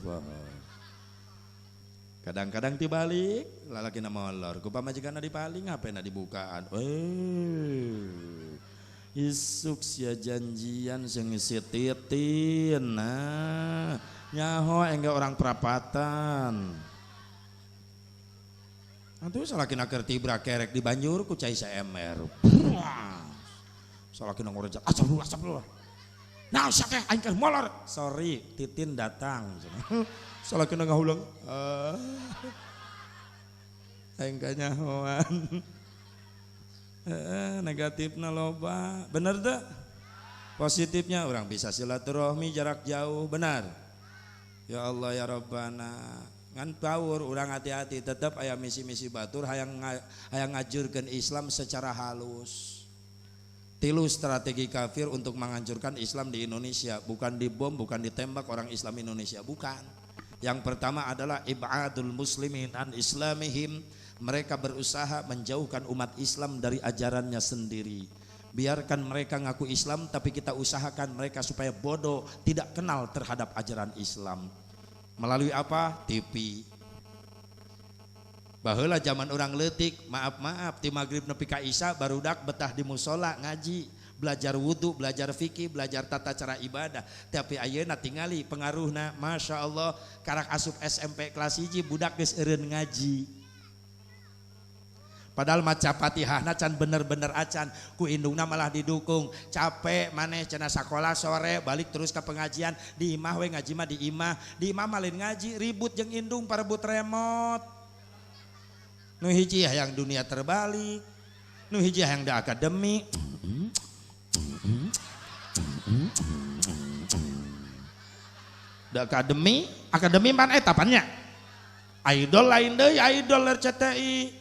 A: Kadang-kadang tibalik lalakina molor ku pamajikanna dipaling HP-na dibukaan. Isuk sia janjian sing sititin. Nah, nyaho engge orang perapatan. Antu salakina keur tibra kerek di banjur ku cai saemer. Salakina ngorejak, astagfirullah, astagfirullah. Nah, sia teh aing keur molor. Sorry, Titin datang. Salakina ngahulang. Aing kanyahoan. Negatifna loba. Bener teu? Positifnya orang bisa silaturahmi jarak jauh, benar. Ya Allah ya Rabbana. Ngan baur urang hati-hati tetap aya misi-misi batur hayang ngajurkeun Islam secara halus. Tilu strategi kafir untuk menghancurkan Islam di Indonesia, bukan dibom, bukan ditembak orang Islam Indonesia, bukan. Yang pertama adalah ibadul muslimin an islamihim. Mereka berusaha menjauhkan umat Islam dari ajarannya sendiri. Biarkan mereka ngaku Islam, tapi kita usahakan mereka supaya bodoh, tidak kenal terhadap ajaran Islam. Melalui apa? TV. Baheula zaman orang leutik, maaf-maaf, ti magrib nepi ka isya barudak betah di musola ngaji, belajar wudu, belajar fikih, belajar tata cara ibadah. Tapi ayeuna tingali pengaruhna, Masya Allah, karak asup SMP kelas 1 budak geus eureun ngaji. Padahal maca Fatihahna can bener-bener acan, ku indungna malah didukung. Capek maneh cenah sakola sore balik terus ke pengajian, di imah we ngaji mah di imah, di imah malin ngaji ribut jeung indung parebut remote. Nu hiji hayang dunia terbalik, nu hiji hayang da akademi. Da akademi, akademi man eta pan nya. Idol lain deui, idol RCTI.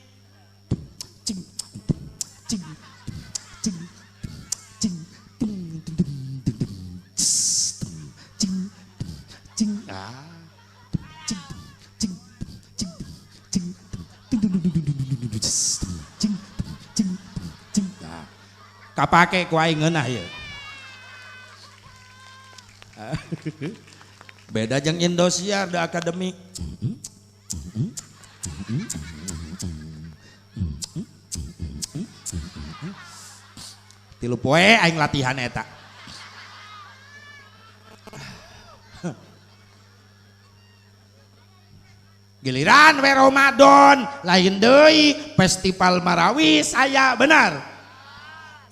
A: Cing cing cing cing tung dung dung cing cing ah cing cing cing cing dung dung dung dung cing cing cing ah kapake ku aing ngeunah ieu. Beda jeung Indosiar da akademi. Tilu poe aing latihan eta. Giliran we Ramadan lain deui festival Marawi saya benar.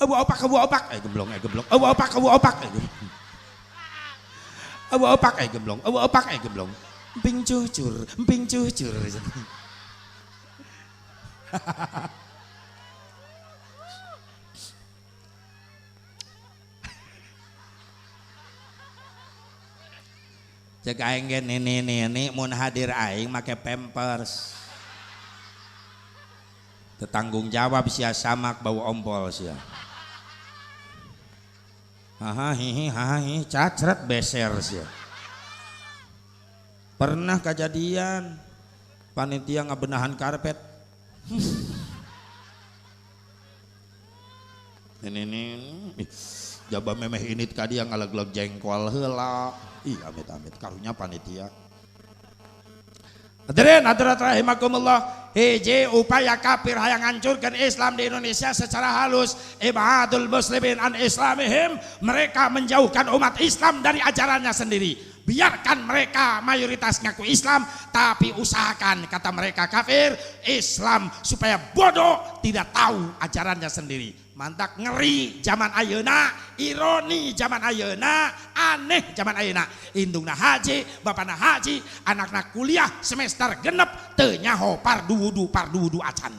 A: Abu opak gemblong gemblong. Abu opak gemblong. Abu opak gemblong. Abu opak gemblong. Emping cucur, emping cucur. Cek aing ge nini-nini mun hadir aing make pampers. Tetanggung jawab sia samak bau ompol sia. Haha hihi haha hihi cacret beser sia. Pernah kejadian panitia ngabenahan karpet. Ini jaba memeh init ka dia ngalegleg jengkol heula. Ih amit-amit karunya panitia. Hadirin hadirat rahimakumullah, Hiji upaya kafir hayang hancurkan Islam di Indonesia secara halus, ibadul muslimin an islamihim, mereka menjauhkan umat Islam dari ajarannya sendiri. Biarkan mereka mayoritas ngaku Islam, tapi usahakan kata mereka kafir Islam supaya bodoh tidak tahu ajarannya sendiri. Mantak ngeri zaman ayeuna, ironi zaman ayeuna, aneh zaman ayeuna. Indungna haji, bapana haji, anakna kuliah semester genep teu nyaho pardu wudu pardu wudu acan.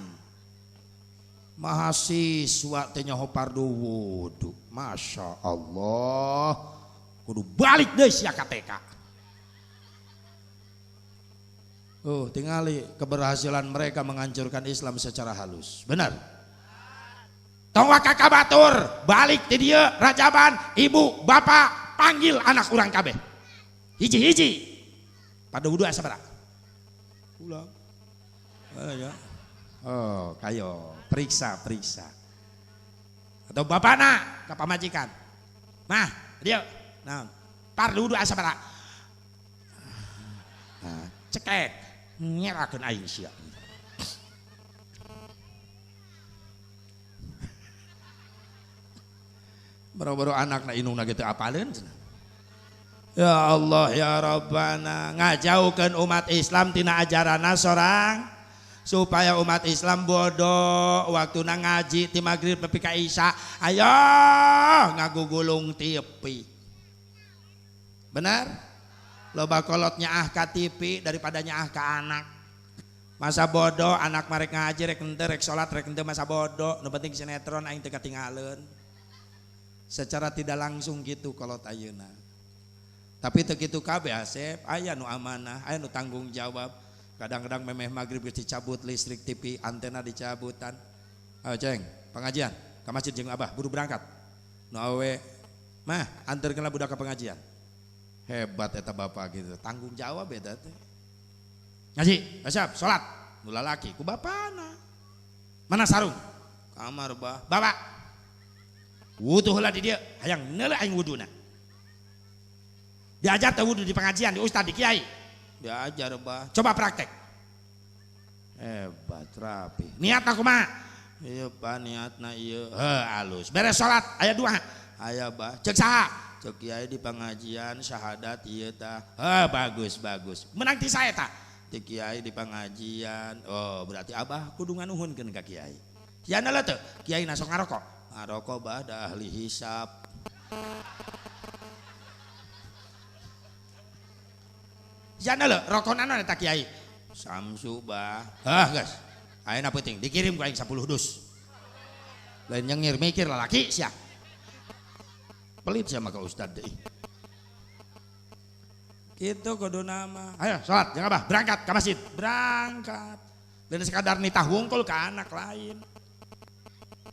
A: Mahasiswa teu nyaho pardu wudu. Masya Allah. Kudu balik deh sia ka TK. Oh, tingali keberhasilan mereka menghancurkan Islam secara halus. Benar. Tong waka ka batur, balik ti dieu Rajaban, ibu, bapak panggil anak urang kabeh. Hiji-hiji. Pada wudu asa sabaraha? Ulang. Oh, ya. Oh, kayo, periksa, periksa. Atau bapana ka pamajikan. Mah, dieu. Nah, pardu wudu asa sabaraha? Nah, cekek nyerakeun aing sia. Baru-baru anakna indungna ge teu apaleun cenah. Ya Allah ya Rabbana, ngajauhkeun umat Islam tina ajaranna sorang supaya umat Islam bodoh waktuna ngaji ti magrib nepi ka isya, ayo ngagugulung TV. Benar? Loba kolot nyaah ka TV daripada nyaah ka anak. Masa bodoh anak marek ngaji rek henteu rek salat rek henteu masa bodoh, nu penting sinetron aing teu katingaleun. Secara tidak langsung gitu kolot ayeuna. Tapi teu kitu kabeh Asep, aya nu amanah, aya nu tanggung jawab. Kadang-kadang memeh magrib geus dicabut listrik TV, antena dicabutan. Ayo ceng, pengajian ka masjid jeung abah, buru berangkat. Nu awewe mah anterkeunlah budak ka pengajian. Hebat eta bapak gitu, tanggung jawab eta teh. Ngaji, siap, salat. Nu lalaki ku bapana. Mana sarung? Kamar bah. Bapak. Wudu heula di dieu, hayang neuleuh aing wuduna. Diajar teh wudu di pengajian, di ustad, di kiai. Diajar bah. Coba praktek. Hebat rapi. Niat aku mah. Ieu pak niatna ieu. Heuh alus. Beres salat aya dua. Aya bah. Ceuk saha? Ceuk kiai di pengajian syahadat ieu tah. Heuh bagus bagus. Menang ti sae tah? Ti kiai di pengajian. Oh berarti abah kudu nganuhunkeun ka kiai. Ya neuleuh teu? Kiai na sok ngarokok. Ngarokok bah da ahli hisab. Ya neuleuh rokona naon eta kiai? Samsu bah. Hah geus. Ayeuna peuting dikirim ku aing 10 dus. Lain nyengir mikir lalaki sia. Pelit sama ke ustad deh. Gitu kudu nama. Ayo salat jangan abah berangkat ke masjid. Berangkat. Dan sekadar nitah wungkul ke anak lain.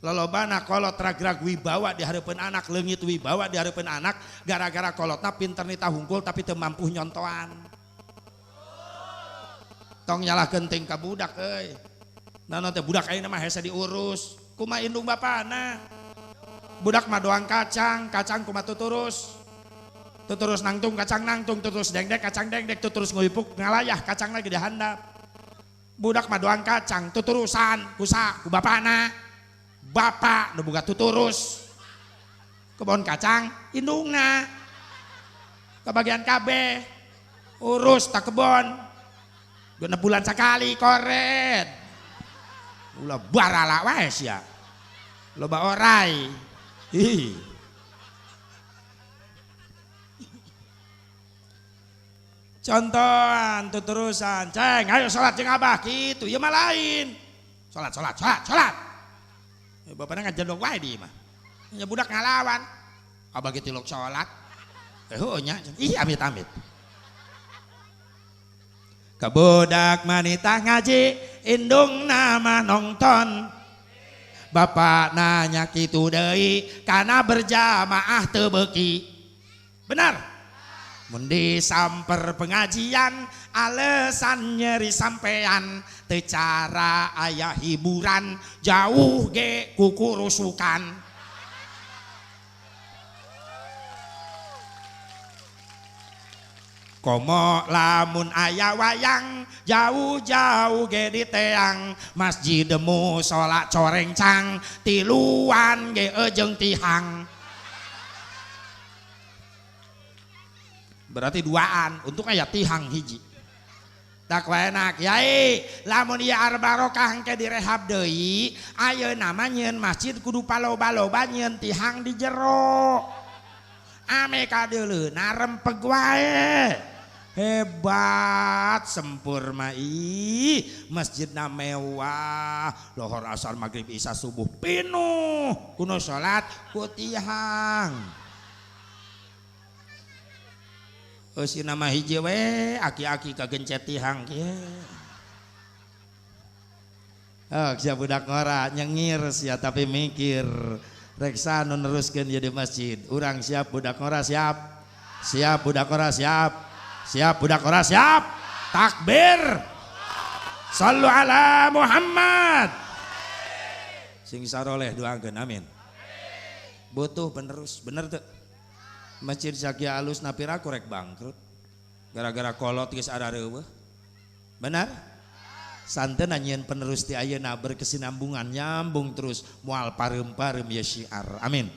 A: Lolobana kolot ragrag wibawa di hareupeun anak, leungit wibawa di hareupeun anak gara-gara kolotna pinter nitah wungkul tapi teu mampu nyontoan. Tong nyalahkeun ting ka budak euy. Naon teh budak ayeuna mah hese diurus. Kumaha indung bapana? Budak mah doang kacang, kacang kumaha tuturus. Tuturus nangtung kacang nangtung, tuturus dengdek kacang dengdek, tuturus nguyupuk ngalayah kacang lagi dihandap. Budak mah doang kacang, tuturusan kusa ku bapana. Bapak nu boga tuturus. Kebon kacang indungna. Kebagian kabeh. Urus tak kebon. 6 bulan sekali koret. Ulah barala wae sia. Loba orai. Ih. Contohan tuturusan, ceng, ayo salat jeung abah kitu, ieu mah lain. Salat salat salat salat. Ya, bapakna ngajedog wae di imah. Nya budak ngalawan. Abah ge tilok salat. Heueuh nya, ih amit-amit. Kabudak manita ngaji, indung nama nonton. Bapak nanya kitu deui kana berjamaah teu beuki. Benar? Mun disamper pengajian alasan nyeri sampean teu cara aya hiburan jauh ge kukurusukan. Komo lamun aya wayang jauh-jauh ge diteang masjid musala corengcang tiluan ge ejeung tihang. Berarti duaan untuk aya tihang hiji. Tak enak yai lamun ieu Al-Barokah engke direhab deui ayeuna mah nyieun masjid kudu paloba-loba nyieun tihang di jero. Ame kadeuleuna rempeg wae. Hebat sempurna ih masjidna mewah lohor asar maghrib isya subuh pinuh kuno salat ku tihang. Eusina mah hiji we aki-aki kagencet tihang kieu. Oh sia budak ngora nyengir sia tapi mikir. Reksa nu neruskeun ieu di masjid. Urang siap budak ngora siap. Siap budak ngora siap. Siap budak ngora siap. Takbir. Sallu ala Muhammad. Sing saroleh doakeun amin. Butuh penerus, bener teu? Masjid sakieu alus napira korek bangkrut. Gara-gara kolot geus arareuweuh. Benar? Santen nyieun penerus ti ayeuna berkesinambungan nyambung terus moal pareum-pareum ye syiar. Amin.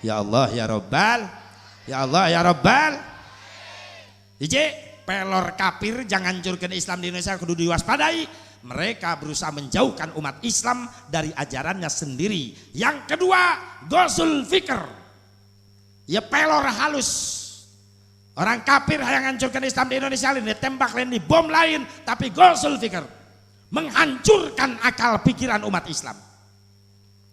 A: Ya Allah ya Rabbal. Ya Allah ya Rabbal. Hiji, pelor kafir jangan hancurkan Islam di Indonesia kudu diwaspadai. Mereka berusaha menjauhkan umat Islam dari ajarannya sendiri. Yang kedua, ghazul fikr. Ya pelor halus. Orang kafir yang hancurkan Islam di Indonesia lain ditembak lain dibom lain, tapi ghazul fikr menghancurkan akal pikiran umat Islam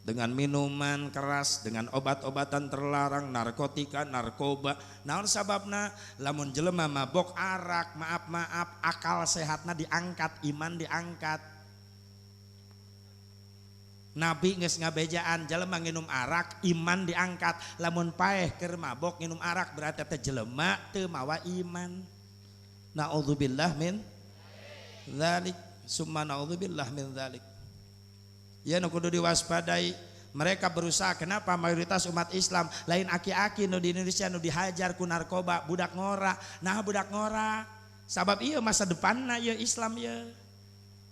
A: dengan minuman keras, dengan obat-obatan terlarang, narkotika, narkoba. Naon sababna? Lamun jelema mabok arak, maaf-maaf, akal sehatna diangkat, iman diangkat. Nabi geus ngabejaan jelema nginum arak, iman diangkat. Lamun paeh keur mabok nginum arak berarti teh jelema teu mawa iman. Naudzubillah min dzalik. Summa na'udzubillah min dzalik. Ya nu kudu diwaspadai. Mereka berusaha, kenapa mayoritas umat Islam lain aki-aki nu di Indonesia nu dihajar ku narkoba, budak ngora. Nah budak ngora sabab ieu masa depanna ieu Islam ieu.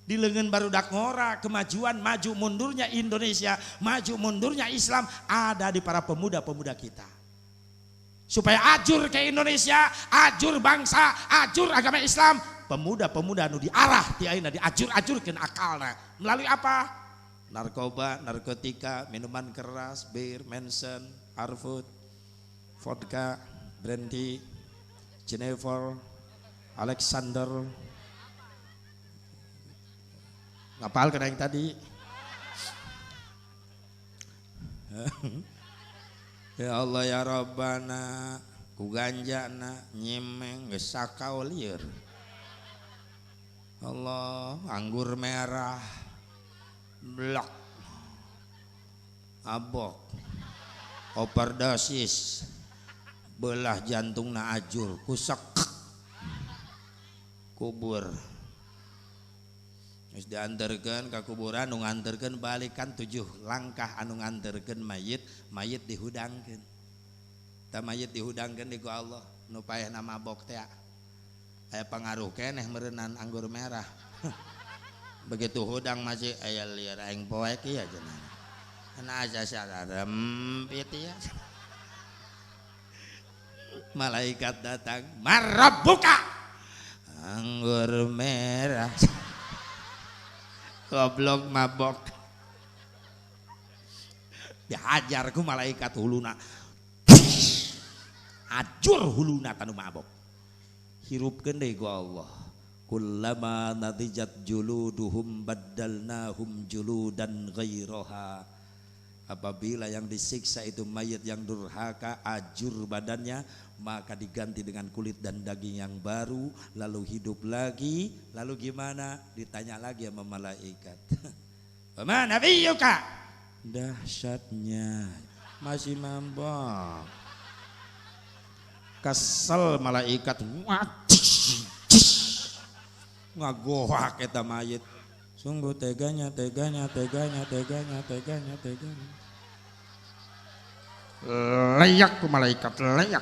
A: Di leungeun barudak ngora, kemajuan maju mundurnya Indonesia, maju mundurnya Islam ada di para pemuda-pemuda kita. Supaya ajur ke Indonesia, ajur bangsa, ajur agama Islam, pemuda-pemuda nu diarah ti ayeuna diajur-ajurkeun akalna melalui apa? Narkoba, narkotika, minuman keras, bir, Manson, Harvard, vodka, brandy, Jennifer, Alexander. Ngapal kena yang tadi? Ya Allah ya Rabbana, ku ganjana nyimeng geus sakau lieur. Allah, anggur merah, blok, abok, overdosis, belah jantungna ajur, kusak, kubur. Terus diantarkan ke kuburan, nu nganterkeun balikan 7 langkah anu nganterkeun mayit, mayit dihudangkeun. Tah mayit dihudangkeun di ku Allah, nu paehna mabok teh. Aya pangaruh keneh meureunan anggur merah. Begitu hudang masih aya lieur aing poek ieu cenah. Ana asa sarempit ieu. Malaikat datang, "Marabbuka?" Anggur merah. Goblok mabok. Dihajar ku malaikat huluna. Ajur huluna tanu mabok. Hirupkeun deui ku Allah. Kullama nadijat juluduhum baddalnahum juludan ghairaha. Apabila yang disiksa itu mayat yang durhaka, ajur badannya, maka diganti dengan kulit dan daging yang baru, lalu hidup lagi, lalu gimana? Ditanya lagi sama malaikat. Wa ma nabiyuka? Dahsyatnya, masih mabok. Kesel malaikat, ngagohak eta mayit. Sungguh teganya, teganya, teganya, teganya, teganya, teganya. Layak ku malaikat, layak.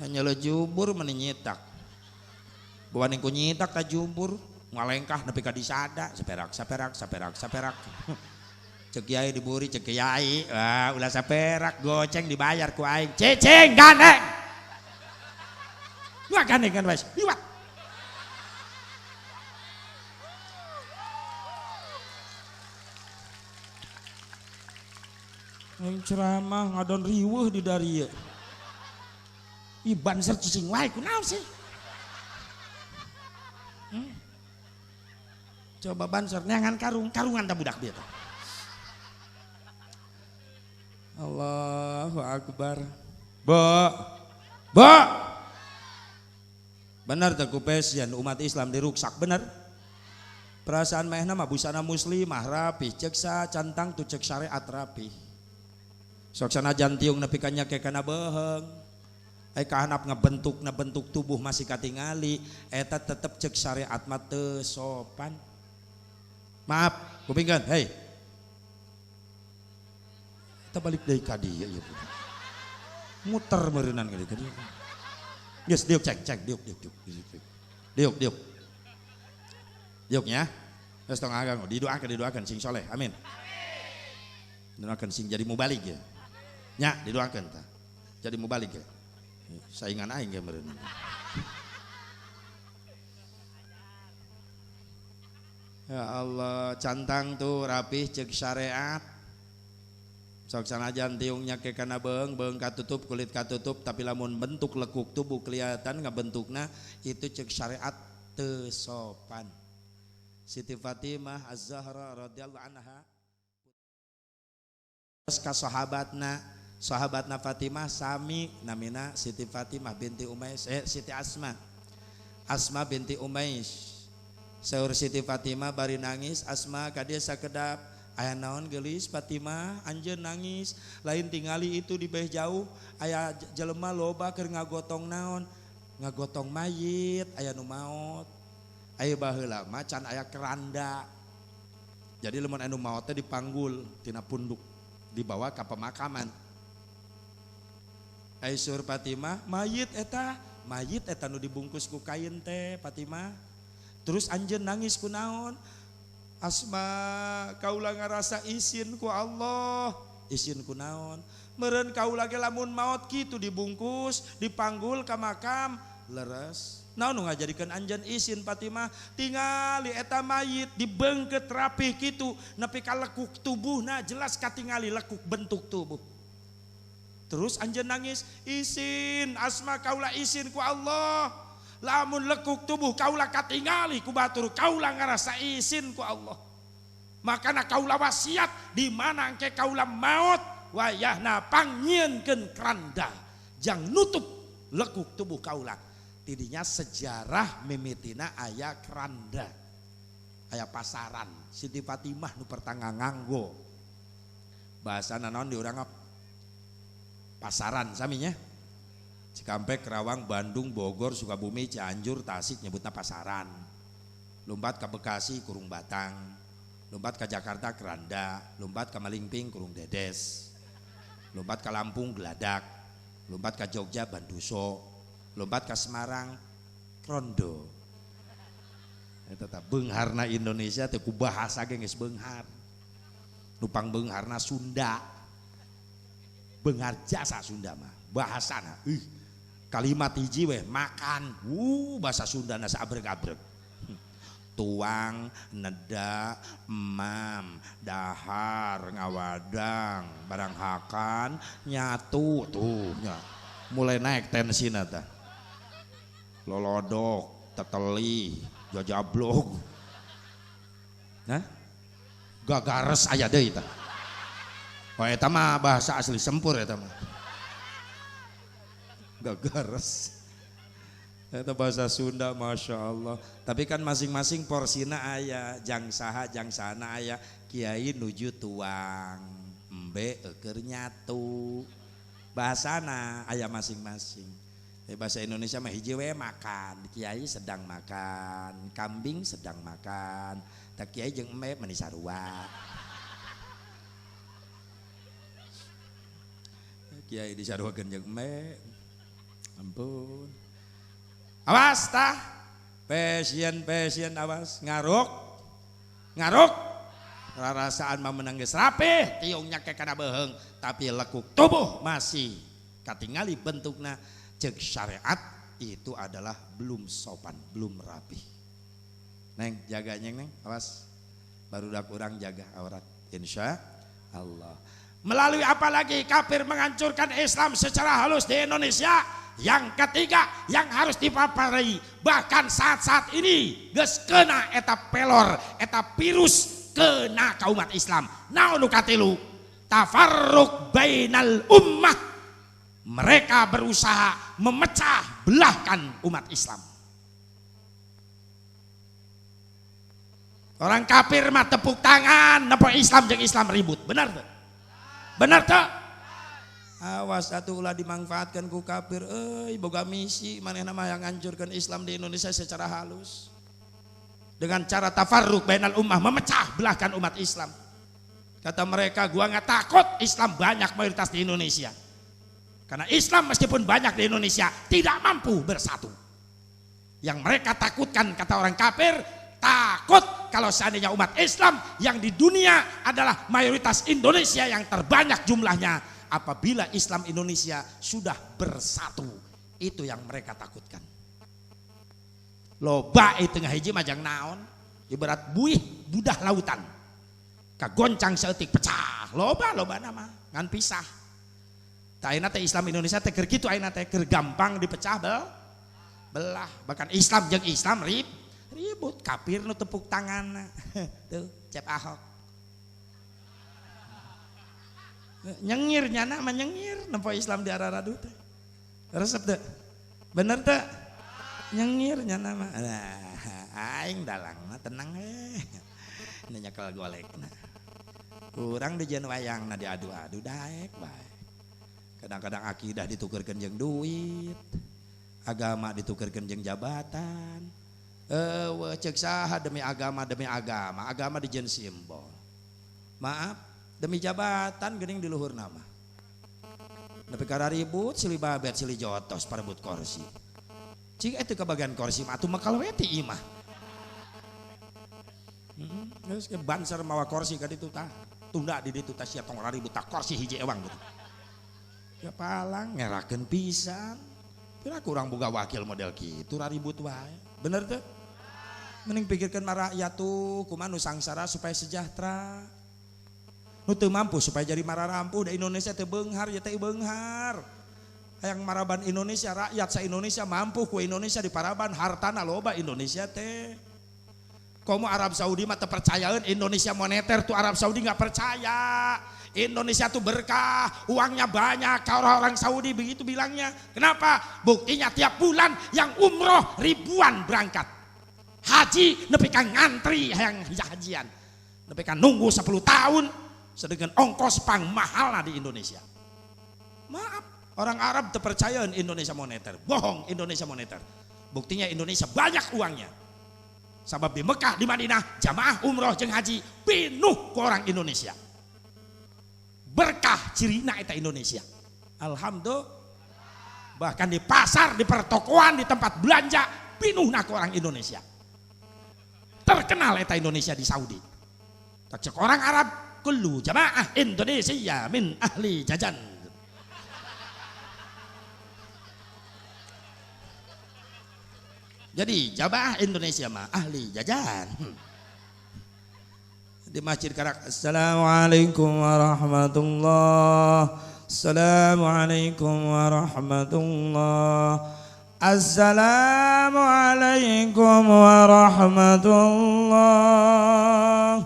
A: Nyele jubur meni nyitak. Bukan ku nyitak ka jubur, ngalengkah nepi ka disada, saperak saperak saperak saperak. Cek kiai diburi, cek kiai, wah ulah saperak goceng dibayar ku aing. Cicing gandeng. Wah gandeng kan wes, liwat. Aing ceramah ngadon riweuh di darieu. Ih banser cicing wae kunaon sih? Coba banser neangan karung, karungan ta budak dia tah. Allahu akbar. Bo. Bo. Bener teh ku passion umat Islam diruksak bener. Perasaan manehna mah busana muslimah rapih, cek sa cantang tu cek syariat rapih. Sok sanajan tiung nepi ka nyake kana beuheung. Ai kahanap ngabentuk na bentuk tubuh masih katingali eta tetep cek syariat mah teu sopan. Maaf, kupingkeun, hei. Kita balik deui ka dieu ieu. Muter meureunnan ka dieu. Geus diuk cek cek diuk diuk diuk. Diuk diuk. Diuk nya. Geus tong agang didoakeun didoakeun sing soleh. Amin. Doakeun sing jadi mubalig ya. Nya didoakeun tah. Jadi mubalig ya. Saingan aing ge meureun. Ya Allah, cantang tuh rapih cek syariat. Sok sanajan tiung nyake kana beung, beung katutup, kulit katutup, tapi lamun bentuk lekuk tubuh kelihatan ngabentukna itu cek syariat teu sopan. Siti Fatimah Az-Zahra radhiyallahu anha ka sahabatna, sahabatna Fatimah sami namina Siti Fatimah binti Umais, Siti Asma. Asma binti Umais. Saur Siti Fatimah bari nangis, Asma ka dieu sakedap. Aya naon geulis Fatimah anjeun nangis, lain tingali itu di beh jauh aya jelema loba keur ngagotong naon, ngagotong mayit, aya nu maot. Aya baheula mah can aya keranda. Jadi lamun anu maot teh dipanggul tina punduk, dibawa ka pemakaman. Ai saur Fatimah, mayit eta nu dibungkus ku kain teh Fatimah. Terus anjeun nangis ku naon? Asma kaula ngarasa isin ku Allah. Isin ku naon? Meureun kaula ge lamun maot kitu dibungkus, dipanggul ka makam, leres. Naon nu ngajadikeun anjeun isin Fatimah? Tingali eta mayit dibeungkeut rapih kitu nepi ka lekuk tubuhna jelas katingali lekuk bentuk tubuh. Terus anjeun nangis, isin Asma kaula isin ku Allah. Lamun lekuk tubuh kaula katingali ku batur, kaula ngarasa isin ku Allah. Makana kaula wasiat di mana engke kaula maot wayahna pangnyieunkeun keranda jang nutup lekuk tubuh kaula. Tidinya sejarah mimitina aya keranda, aya pasaran. Siti Fatimah nu pertangga nganggo. Bahasana naon di urang pasaran saminya. Cikampek, Kerawang, Bandung, Bogor, Sukabumi, Cianjur, Tasik nyebutna pasaran. Lompat ke Bekasi kurung Batang, lompat ke Jakarta keranda, lompat ke Malingping kurung Dedes, lompat ke Lampung geladak, lompat ke Jogja Banduso, lompat ke Semarang krondo. Eta tah beungharna Indonesia teh ku bahasa ge geus beunghar. Nupang beungharna Sunda. Beunghar jasa Sunda mah bahasana. Kalimat hiji weh makan, bahasa Sundana sabreg-abreg. Tuang, neda, emam, dahar, ngawadang, barang hakan, nyatu tuh nya. Mulai naik tensina tah. Lolodok, teteli, jajablog. Nah, gagares aya deui tah. Oh eta mah bahasa asli Sempur eta mah. Gagares. Eta bahasa Sunda Masya Allah. Tapi kan masing-masing porsina aya, jang saha jang sana aya, kiai nuju tuang, embe eukeur nyatu. Bahasana aya masing-masing. Bahasa Indonesia mah hiji we makan, kiai sedang makan, kambing sedang makan, tak kiai jeung embe meni sarua. Kiai disaruakeun jeung embe. Ampun. Awas tah. Pasien-pasien awas ngaruk. Ngaruk. Rarasaan mah menang geus rapih, tiungnya ke kana beuheung, tapi lekuk tubuh masih katingali bentukna ceuk syariat itu adalah belum sopan, belum rapih. Neng, jaga nyeng neng, awas. Barudak urang jaga aurat, insya Allah. Melalui apa lagi kafir menghancurkan Islam secara halus di Indonesia? Yang ketiga yang harus dipapari bahkan saat-saat ini geus kena eta pelor, eta virus kena ka umat Islam. Naon nu katilu? Tafarruq bainal ummah. Mereka berusaha memecah belahkan umat Islam. Orang kafir mah tepuk tangan napa Islam jeung Islam ribut. Benar teu? Benar teu? Awas atuh ulah dimanfaatkan ku kafir euy, boga misi manehna mah yang ngancurkeun Islam di Indonesia secara halus. Dengan cara tafarruq bainal ummah, memecah belahkan umat Islam. Kata mereka, gua nggak takut Islam banyak mayoritas di Indonesia. Karena Islam meskipun banyak di Indonesia tidak mampu bersatu. Yang mereka takutkan kata orang kafir, takut kalau seandainya umat Islam yang di dunia adalah mayoritas Indonesia yang terbanyak jumlahnya, apabila Islam Indonesia sudah bersatu, itu yang mereka takutkan. Loba itu tengah hiji majang naon, ibarat buih budah lautan, kagoncang seetik pecah, loba loba nama ngan pisah. Tak ayeuna teh Islam Indonesia teh keur kitu ayeuna teh keur gampang dipecah belah, bahkan Islam jeung Islam ribut, kafir nu tepuk tangan. Tuh Cep Ahok. Nyengir nyana mah nyengir nempo Islam di araradu teh. Resep teu? Bener teu? Nyengir nyana mah. Nah, aing dalang mah tenang we. Nyekel golekna. Urang dijieun wayangna diadu-adu daek bae. Kadang-kadang akidah ditukerkeun jeung duit, agama ditukerkeun jeung jabatan. Ceuk saha demi agama, demi agama, agama dijieun simbol. Maaf, demi jabatan geuning di luhur nama. Nepi ka ribut silih babet silih jotos parebut kursi. Cik eta kebagian kursi mah atuh makal we ti imah. Geus ke banser mawa kursi ka ditu tah. Tunda di ditu tah sia tong ribut tah kursi hiji ewang gitu. Ya palang ngerakeun pisan. Pira kurang boga wakil model kitu ribut wae. Bener teu? Mending pikirkeun mah rakyat tuh kumaha nu sangsara supaya sejahtera. Nu teu mampu supaya jadi mararampuh da Indonesia teu beunghar ya teh beunghar. Hayang maraban Indonesia, rakyat sa Indonesia mampu ku Indonesia di paraban hartana loba Indonesia teh. Komo Arab Saudi mah teu percayaeun Indonesia moneter tuh Arab Saudi nggak percaya. Indonesia tuh berkah, uangnya banyak, orang-orang Saudi begitu bilangnya. Kenapa? Buktinya tiap bulan yang umroh ribuan berangkat. Haji nepi ka ngantri hayang hajian. Nepi ka nunggu 10 tahun sedangkan ongkos pang mahal di Indonesia. Maaf, orang Arab terpercaya Indonesia moneter. Bohong Indonesia moneter. Buktinya Indonesia banyak uangnya. Sabab di Mekah, di Madinah, jamaah umroh jeung haji pinuh ku orang Indonesia. Berkah cirina eta Indonesia. Alhamdulillah. Bahkan di pasar, di pertokoan, di tempat belanja pinuhna ku orang Indonesia. Terkenal eta Indonesia di Saudi. Tak cek orang Arab, kullu jamaah Indonesia min ahli jajan. Jadi jamaah Indonesia mah ahli jajan. Di Masjid Karak, Assalamualaikum warahmatullah, Assalamualaikum warahmatullah, Assalamualaikum warahmatullah,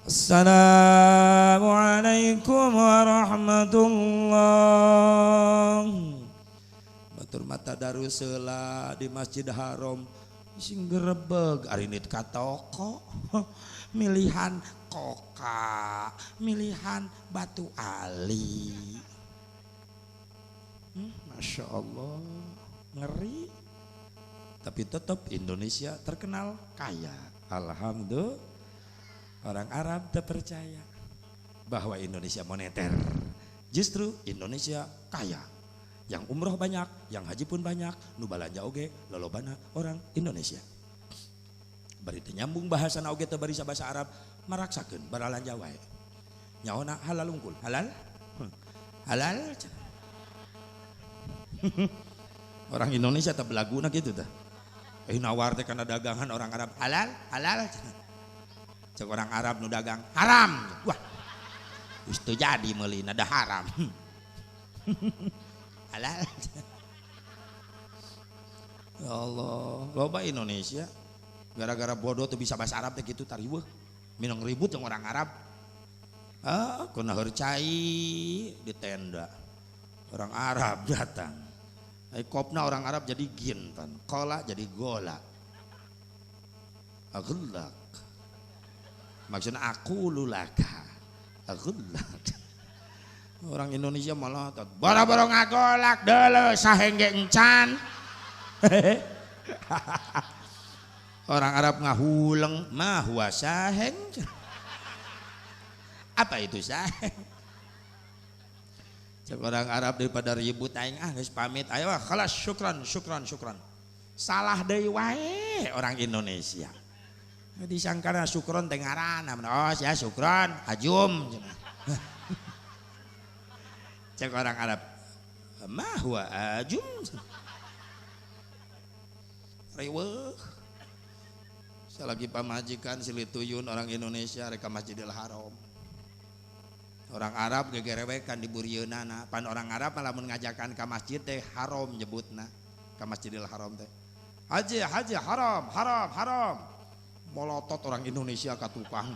A: Assalamualaikum warahmatullah. Batur mata darusela di Masjid Haram sing gerebeg ari nit ka toko milihan koka, milihan batu ali. Masya Allah, ngeri. Tapi tetap Indonesia terkenal kaya. Alhamdulillah. Orang Arab terpercaya bahwa Indonesia moneter. Justru Indonesia kaya. Yang umroh banyak, yang haji pun banyak, nu balanja oge lolobana orang Indonesia. Bari teu nyambung bahasana oge teu barisa bahasa Arab, maraksakeun baralanja wae. Nyaona halal unggul, halal? Halal. Orang Indonesia teh belaguna kitu tah. Nawar teh kana dagangan orang Arab, halal, halal. Cek orang Arab nu dagang, haram. Wah. Geus teu jadi meulina da haram. Halal. Ya Allah, loba Indonesia gara-gara bodoh tuh bisa bahasa Arab teh kitu tariweuh. Minang ribut jeung orang Arab. Ah, kuna cai di tenda. Orang Arab datang. Ai kopna orang Arab jadi gintan, kola jadi gola. Aghlaq. Maksudnya aku lulaka. Aghlaq. Orang Indonesia malah boro-boro ngagolak deuleu sahengge encan. Orang Arab ngahuleng mah huwa saheng. Apa itu saheng? Cek orang Arab daripada ribut aing ah geus pamit ayo khalas syukran syukran syukran. Salah deui wae orang Indonesia. Disangkana syukron teh ngaranna. Oh sia syukron ajum. Cek orang Arab mah huwa ajum. Riweuh. Salagi pamajikan silituyun orang Indonesia rek ka Masjidil Haram. Orang Arab gegerewekan di burieunana. Pan orang Arab mah lamun ngajakan ka masjid teh haram nyebutna. Ka Masjidil Haram teh. Haji haji haram haram haram. Molotot orang Indonesia ka tukang.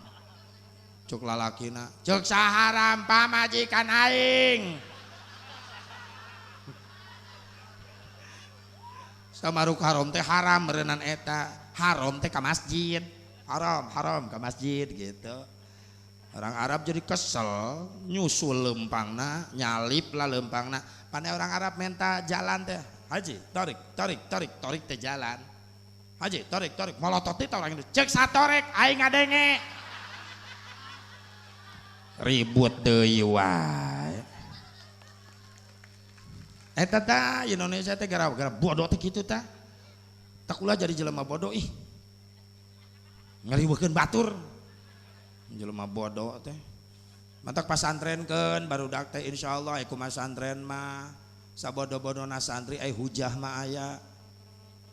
A: Cek lalakina, cek saharam pamajikan aing. Samaruk haram teh haram meureunan eta. Haram teh ka masjid. Haram haram ka masjid gitu. Orang Arab jadi kesel, nyusul lempangna, nyalip lah lempangna. Pandai orang Arab minta jalan teh, haji, tarik, tarik, tarik, tarik teh jalan. Haji, tarik, tarik, molotot itu orang itu. Cek satorek, aing ngadenge. Ribut deui wae. Eta tah Indonesia teh gara-gara bodoh teh kitu tah. Tak ulah jadi jelema bodoh ih. Ngariweukeun batur. Jelema bodoh teh. Matak pasantrenkeun barudak teh insyaallah aya kumaha santren mah. Sabodo-bodona santri aya hujah mah aya.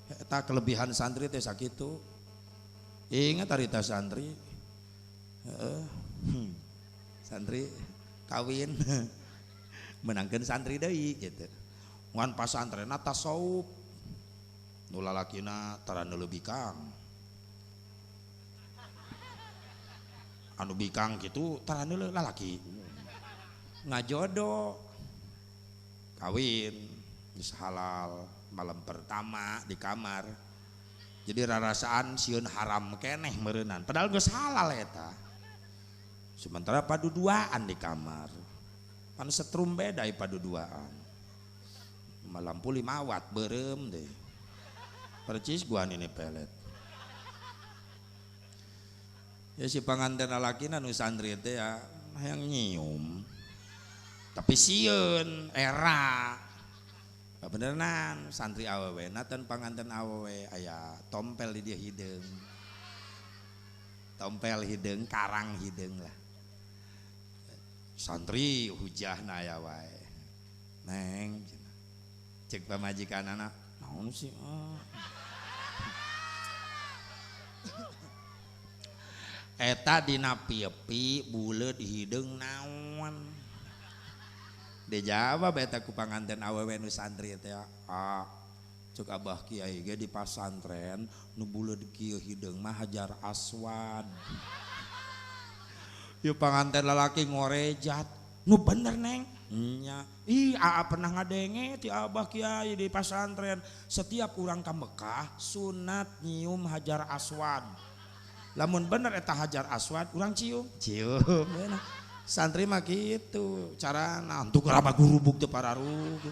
A: Eta kelebihan santri teh sakitu. Ingat harita santri. Heeh. Santri kawin menangkeun santri deui gitu. Ngan pasantrenna tasawuf. Nu lalakina tara nu bikang. Anu bikang kitu tara nu lalaki. Ngajodoh. Kawin geus halal malam pertama di kamar. Jadi rarasaan sieun haram keneh meureunnan. Padahal geus halal eta. Sementara paduduaan di kamar. Pan setrum beda paduduaan. Lampu 5 watt beureum deh. Percis gua ini pelet. Ya si panganten lalakina nu santri teh ya hayang nyium. Tapi sieun era. Beneran santri awewe na tan panganten awewe aya tompel di dia hideung. Tompel hideung, karang hideung lah. Santri hujahna aya wae. Neng cek pamajikanana naon sih oh. Eta dina pipi buleud hideung naon. Dijawab eta ku panganten awewe nu santri teh ah cek abah kiai ge di pasantren nu buleud kieu hideung mah hajar aswad. Ieu panganten lalaki ngorejat nu bener neng nya. Ih aa pernah ngadenge ti abah kiai di pasantren setiap urang ka Mekah sunat nyium hajar aswad. Lamun bener eta hajar aswad urang cium cium. Santri mah kitu carana untuk raba gurubuk teu pararug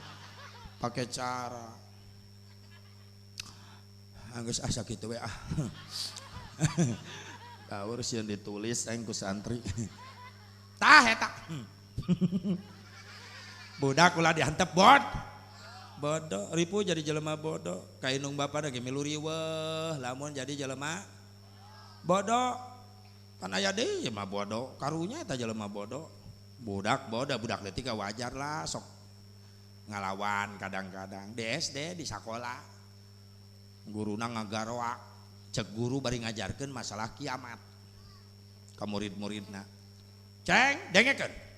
A: pake cara. Geus asa kitu we ah. Taur sieun ditulis aing ku santri. Tah eta. Budak ulah dihantep bot. Bodoh, ripu jadi jelema bodoh. Ka indung bapa ge milu riweuh lamun jadi jelema bodoh. Pan aya deui jelema bodoh, karunya eta jelema bodoh. Budak bodoh, budak leutik wajar lah sok ngalawan kadang-kadang. Di SD di sakola guruna ngagaroak, cek guru bari ngajarkeun masalah kiamat ka murid-muridna. Ceng, dengekeun.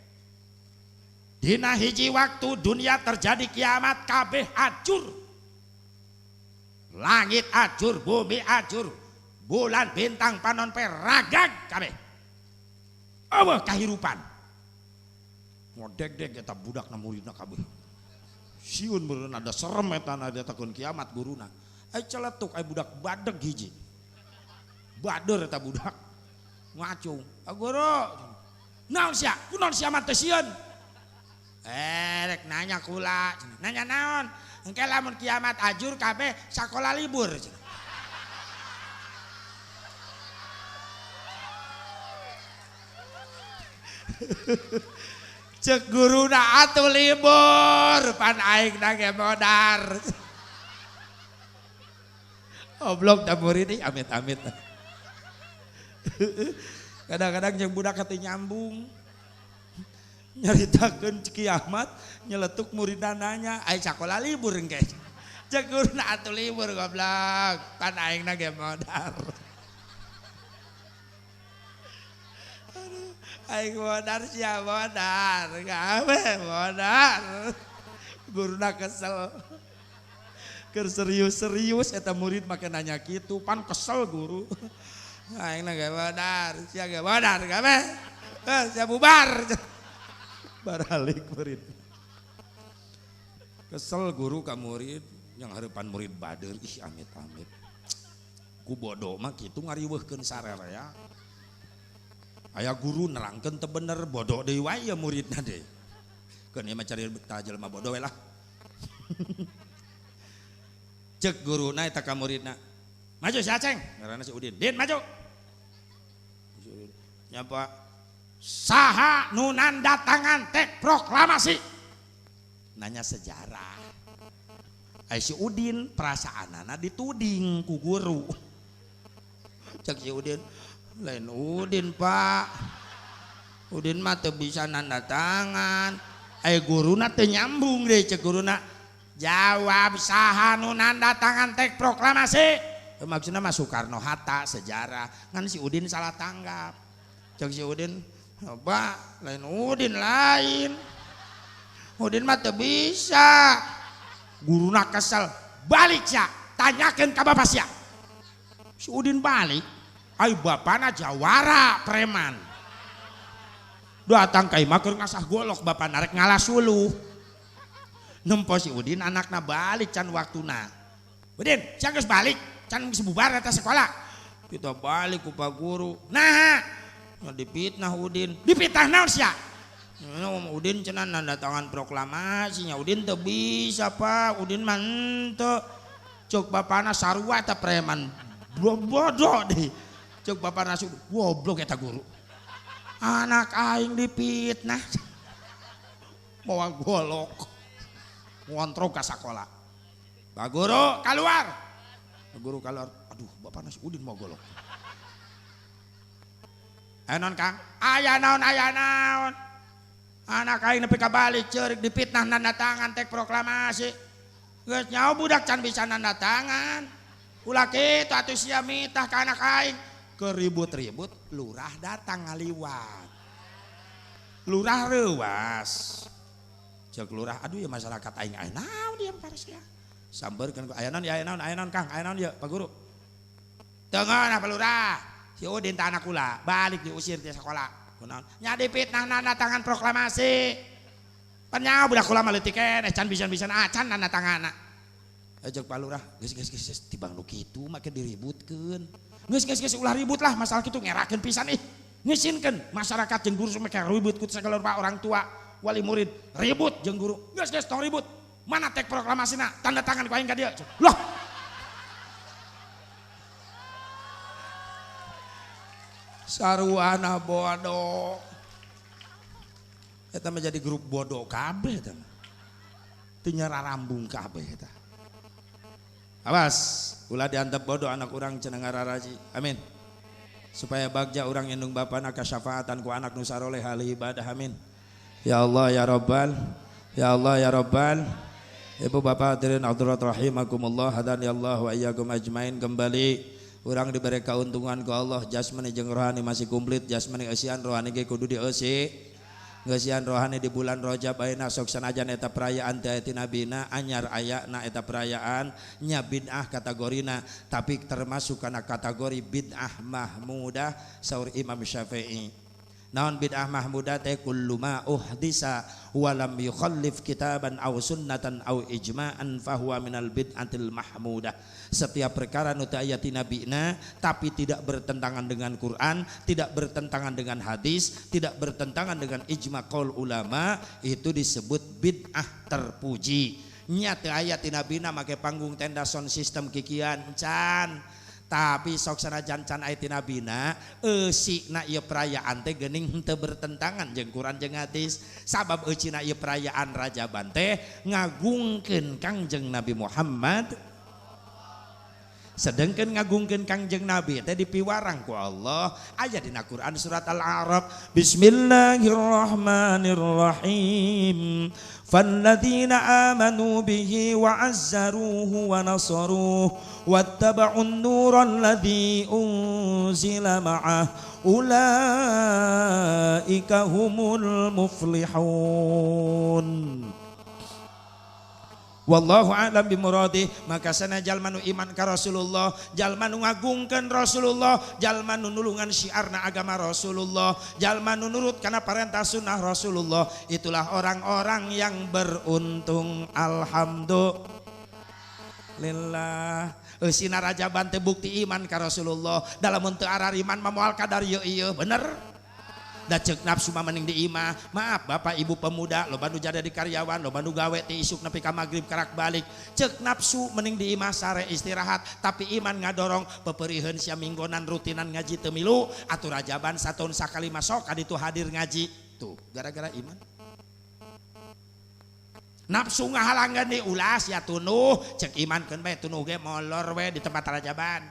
A: Dina hiji waktu dunia terjadi kiamat kabeh ajur. Langit ajur, bumi ajur, bulan bintang panon peragag kabeh. Eueuh kahirupan. Ngodeg-deg eta budakna muridna kabeh. Sieun meureun ada serem eta na ditakeun kiamat guruna. Ai celetuk ai budak badeg hiji. Bader eta budak. Ngacung. Guru, naon sia? Kunaon sia mah teh sieun? Rek nanya kula, nanya naon? Engke lamun kiamat ajur kabeh sakola libur. Cek guruna atuh libur, pan aing na ge modar. Oblok da murid ih amit-amit. Kadang-kadang jeung budak teh nyambung. Nyaritakeun kiamat nyeletuk muridna nanya ai sakola libur engke. Cek guruna atuh libur goblok, pan aingna ge modar. Aduh, aing modar sia modar, kabeh modar. Guruna kesel. Keur serius-serius eta murid make nanya kitu, pan kesel guru. Aingna ge modar, sia ge modar kabeh. Sia bubar. Baralik murid. Kesel guru ka murid yang harapan murid bader ih amit-amit. Ku bodoh mah kitu ngariweuhkeun sararea. Aya guru nerangkeun teu bener bodoh deui wae ya muridna deui. Keun ieu mah cari betah jelema bodoh we lah. Cek guruna eta ka muridna. Maju si Aceng, ngaranna si Udin. Din maju. Si Udin. Nya Pak. Saha nu nandatangan tek proklamasi. Nanya sejarah. Ai si Udin perasaanana dituding ku guru. Cek si Udin, lain Udin Pak. Udin mah teu bisa nandatangan. Ai guruna teu nyambung deui cek guruna. Jawab saha nu nandatangan tek proklamasi. Maksudna mah Soekarno Hatta sejarah. Ngan si Udin salah tanggap. Cek si Udin, Pak, lain Udin lain. Udin mah teu bisa. Guruna kesel, balik sia, tanyakeun ka bapak sia. Si Udin balik, ai bapana jawara preman. Datang ka imah keur ngasah golok bapana rek ngalas suluh. Nempo si Udin anakna balik can waktuna. Udin, sia geus balik, can geus bubar eta sekolah. Kita balik ku Pak Guru. Nah, dipitnah Udin, dipitnah naon sia? Udin cenah nandatangan proklamasinya, Udin teu bisa Pak, Udin mah henteu. Cek bapana sarua eta preman, bodoh deh. Cek bapana goblok eta guru. Anak aing dipitnah. Mawa golok. Ngontrol ka sakola. Pak guru keluar. Pak guru keluar. Aduh, bapana si Udin mau golok. Naon Kang? Aya naon aya naon. Anak aing nepi ka balik ceurik dipitnah nanda tangan tek proklamasi. Geus nyaho budak can bisa nanda tangan. Ulah kitu atuh sia mitah ka anak aing. Keribut-ribut lurah datang ngaliwat. Lurah reuas. Cek lurah aduh ya masyarakat aing aya naon ieu pares ya. Sampeurkeun aya naon aya naon aya naon Kang aya naon ieu Pak Guru. Teu ngeunah Pak Lurah. Si Udin tak anak kula, balik diusir di sekolah. Kunaon? Nya dipitnah nanda tangan proklamasi. Penyaho budak kula mah leutik keneh can bisa-bisa acan nanda tanganna. Cek Pak Lurah, geus geus geus tibang nu kitu make diributkeun. Geus geus geus ulah ribut lah masalah kitu ngerakeun pisan ih. Ngisinkeun masyarakat jeung guru make ribut ku sagala rupa orang tua, wali murid ribut jeung guru. Geus geus tong ribut. Mana tek proklamasina? Tanda tangan ku aing ka dieu. Loh. Saruana bodoh. Eta menjadi grup bodoh kabeh eta mah. Teu nyararambung kabeh eta. Awas, ulah diantep bodoh anak urang cenah ngararaji. Amin. Supaya bagja urang indung bapana kasyafaatan ku anak nu saroleh ahli ibadah. Amin. Ya Allah ya Rabbal, ya Allah ya Rabbal. Ibu bapak hadirin hadirat rahimakumullah, hadani Allah wa iyyakum ajmain. Kembali urang diberi keuntungan ku Allah, jasmani jeung rohani masih komplit, jasmani eusian rohani ge kudu dieusi. Ngeusian rohani di bulan Rajab ayeuna sok sanajan eta perayaan teh aya nabina anyar ayana eta perayaan nya bid'ah kategorina, tapi termasuk kana kategori bid'ah mahmudah saur Imam Syafi'i. Naon bid'ah mahmudah teh kullu ma uhdisa wa lam yukhallif kitaban aw sunnatan aw ijma'an fahuwa minal bid'atil mahmudah. Setiap perkara nu teu aya ti nabina tapi tidak bertentangan dengan Quran, tidak bertentangan dengan hadis, tidak bertentangan dengan ijma qaul ulama, itu disebut bid'ah terpuji. Nya teu aya ti nabina make panggung tenda sound system kikian can. Tapi sok sanajan can aya ti nabina eusina ieu perayaan teh geuning henteu bertentangan jeung Quran jeung hadis. Sabab eucina ieu perayaan Rajaban teh ngagungkeun Kangjeng Nabi Muhammad. Sedengkeun ngagungkeun Kangjeng Nabi teh dipiwarang ku Allah aya dina Quran surat Al-A'raf. Bismillahirrahmanirrahim. Falladzina amanu bihi wa azzaruhu wa nasaruhu wattaba'un nural ladzi unzila ma'ah ulaika humul muflihun. Wallahu a'lam bimuradih. Maka sana jalma nu iman ka Rasulullah, jalma nu ngagungkeun Rasulullah, jalma nu nulungan syiarna agama Rasulullah, jalma nu nurut kana parentah sunnah Rasulullah, itulah orang-orang yang beruntung. Alhamdulillah. Eusina Rajaban teh bukti iman ka Rasulullah. Dalam teu arariman mah moal kadar ieu ieu, bener? Da ceuk nafsu mah mending di imah. Maaf bapak ibu pemuda, loba nu jadi karyawan, loba nu gawe ti isuk nepi ka magrib karak balik. Ceuk nafsu mending di imah sare istirahat, tapi iman ngadorong peperiheun sia minggonan rutinan ngaji teu milu, atuh Rajaban sataun sakali masuk ka ditu hadir ngaji. Tuh, gara-gara iman. Nafsu ngahalangan di ulah sia tunuh, ceuk iman keun bae tunuh ge molor we di tempat Rajaban.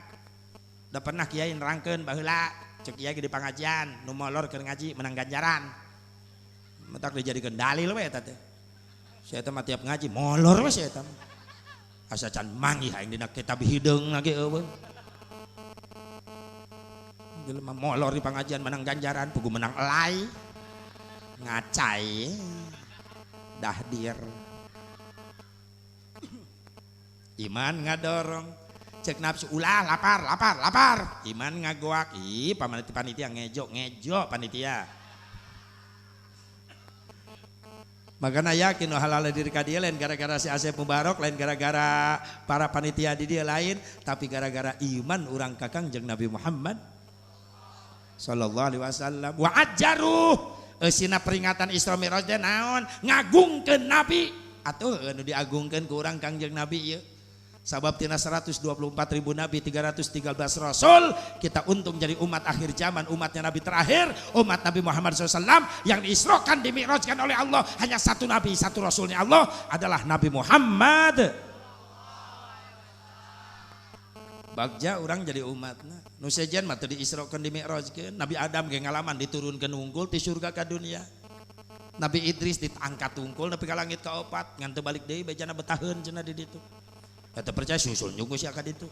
A: Da pernah kiai nerangkeun baheula. Cek kiai di pengajian, nu molor keur ngaji menang ganjaran. Mentak dijadikeun dalil we eta teh. Saya teh mah tiap ngaji molor we saya teh. Asa can manggih aing dina kitab hideung lagi eueuh. Jelema molor di pengajian menang ganjaran, pugu menang elai. Ngacai. Dahdir. Iman ngadorong. Cek nafsu ulah lapar lapar lapar, iman ngagoak, ih panitia ngejo ngejo panitia. Makanya yakin halal diri ka dia lain gara-gara si Asep Mubarok, lain gara-gara para panitia di dia lain, tapi gara-gara iman urang ka Kangjeng Nabi Muhammad sallallahu alaihi wasallam. Wa ajaruh eusina peringatan Isra Mi'raj teh naon? Ngagungkeun Nabi. Atuh anu diagungkeun ku urang Kangjeng Nabi ieu. Sabab tina 124.000 nabi, 313 rasul, kita untung jadi umat akhir zaman, umatnya nabi terakhir, umat Nabi Muhammad SAW yang diisrokan, dimi'rajkan oleh Allah. Hanya satu nabi, satu rasulnya Allah adalah Nabi Muhammad. Bagja orang jadi umatna. Nu sejen mah teu diisrokan, dimi'rajkeun. Nabi Adam ge ngalaman diturunkeun unggul ti surga ka dunia. Nabi Idris diangkat unggul nepi ka langit kaopat, ngan teu balik deui bejana betaheun cenah di ditu. Eta percaya susul nyunggu sih akan itu.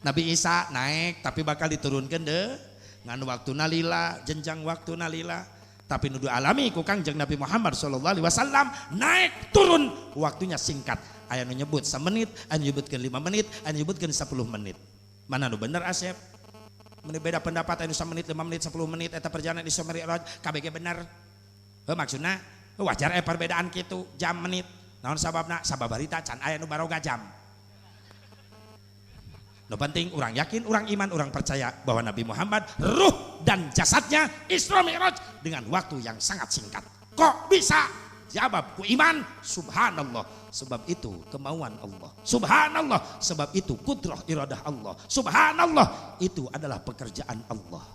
A: Nabi Isa naik tapi bakal diturunkan deh. Ngan waktu nalila, jenjang waktu nalila. Tapi nudu alami ku Kangjeng Nabi Muhammad sallallahu alaihi wasallam naik turun waktunya singkat. Aya nu nyebut semenit, aya nu nyebutkeun 5 menit, aya nu nyebutkeun 10 menit. Mana nu bener Asep? Mun beda pendapat aya nu 1 menit, 5 menit, 10 menit eta perjalanan Isra Mi'raj KBG bener. Heuh maksudna wajar perbedaan kitu jam menit. Naon sababna? Sabab harita can aya nu baroga jam. Nu penting urang yakin, urang iman, urang percaya bahwa Nabi Muhammad ruh dan jasadnya Isra Mi'raj dengan waktu yang sangat singkat. Kok bisa? Jawab ku iman, subhanallah. Sebab itu kemauan Allah. Subhanallah, sebab itu kudrah iradah Allah. Subhanallah, itu adalah pekerjaan Allah.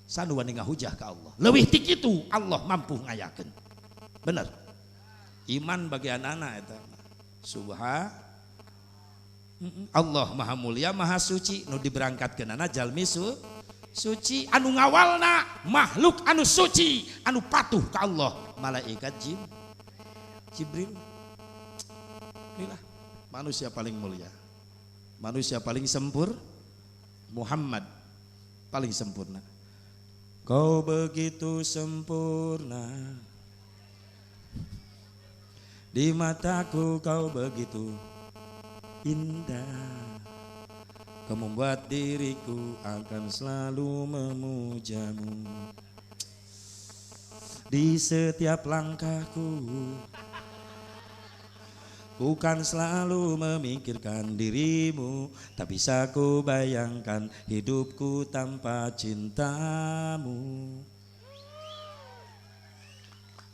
A: Sanu wani ngahujah ka Allah. Leuwih ti kitu Allah mampu ngayakeun. Bener. Iman bagian anak eta. Subhan Allah maha mulia maha suci nu diberangkatkeunana jalmi suci anu ngawalna makhluk anu suci anu patuh ka Allah malaikat Jibril. Inilah manusia paling mulia, manusia paling sempurna, Muhammad paling sempurna. Kau begitu sempurna di mataku, kau begitu indah, kau membuat diriku akan selalu memujamu di setiap langkahku. Ku kan selalu memikirkan dirimu, tak bisa ku bayangkan hidupku tanpa cintamu.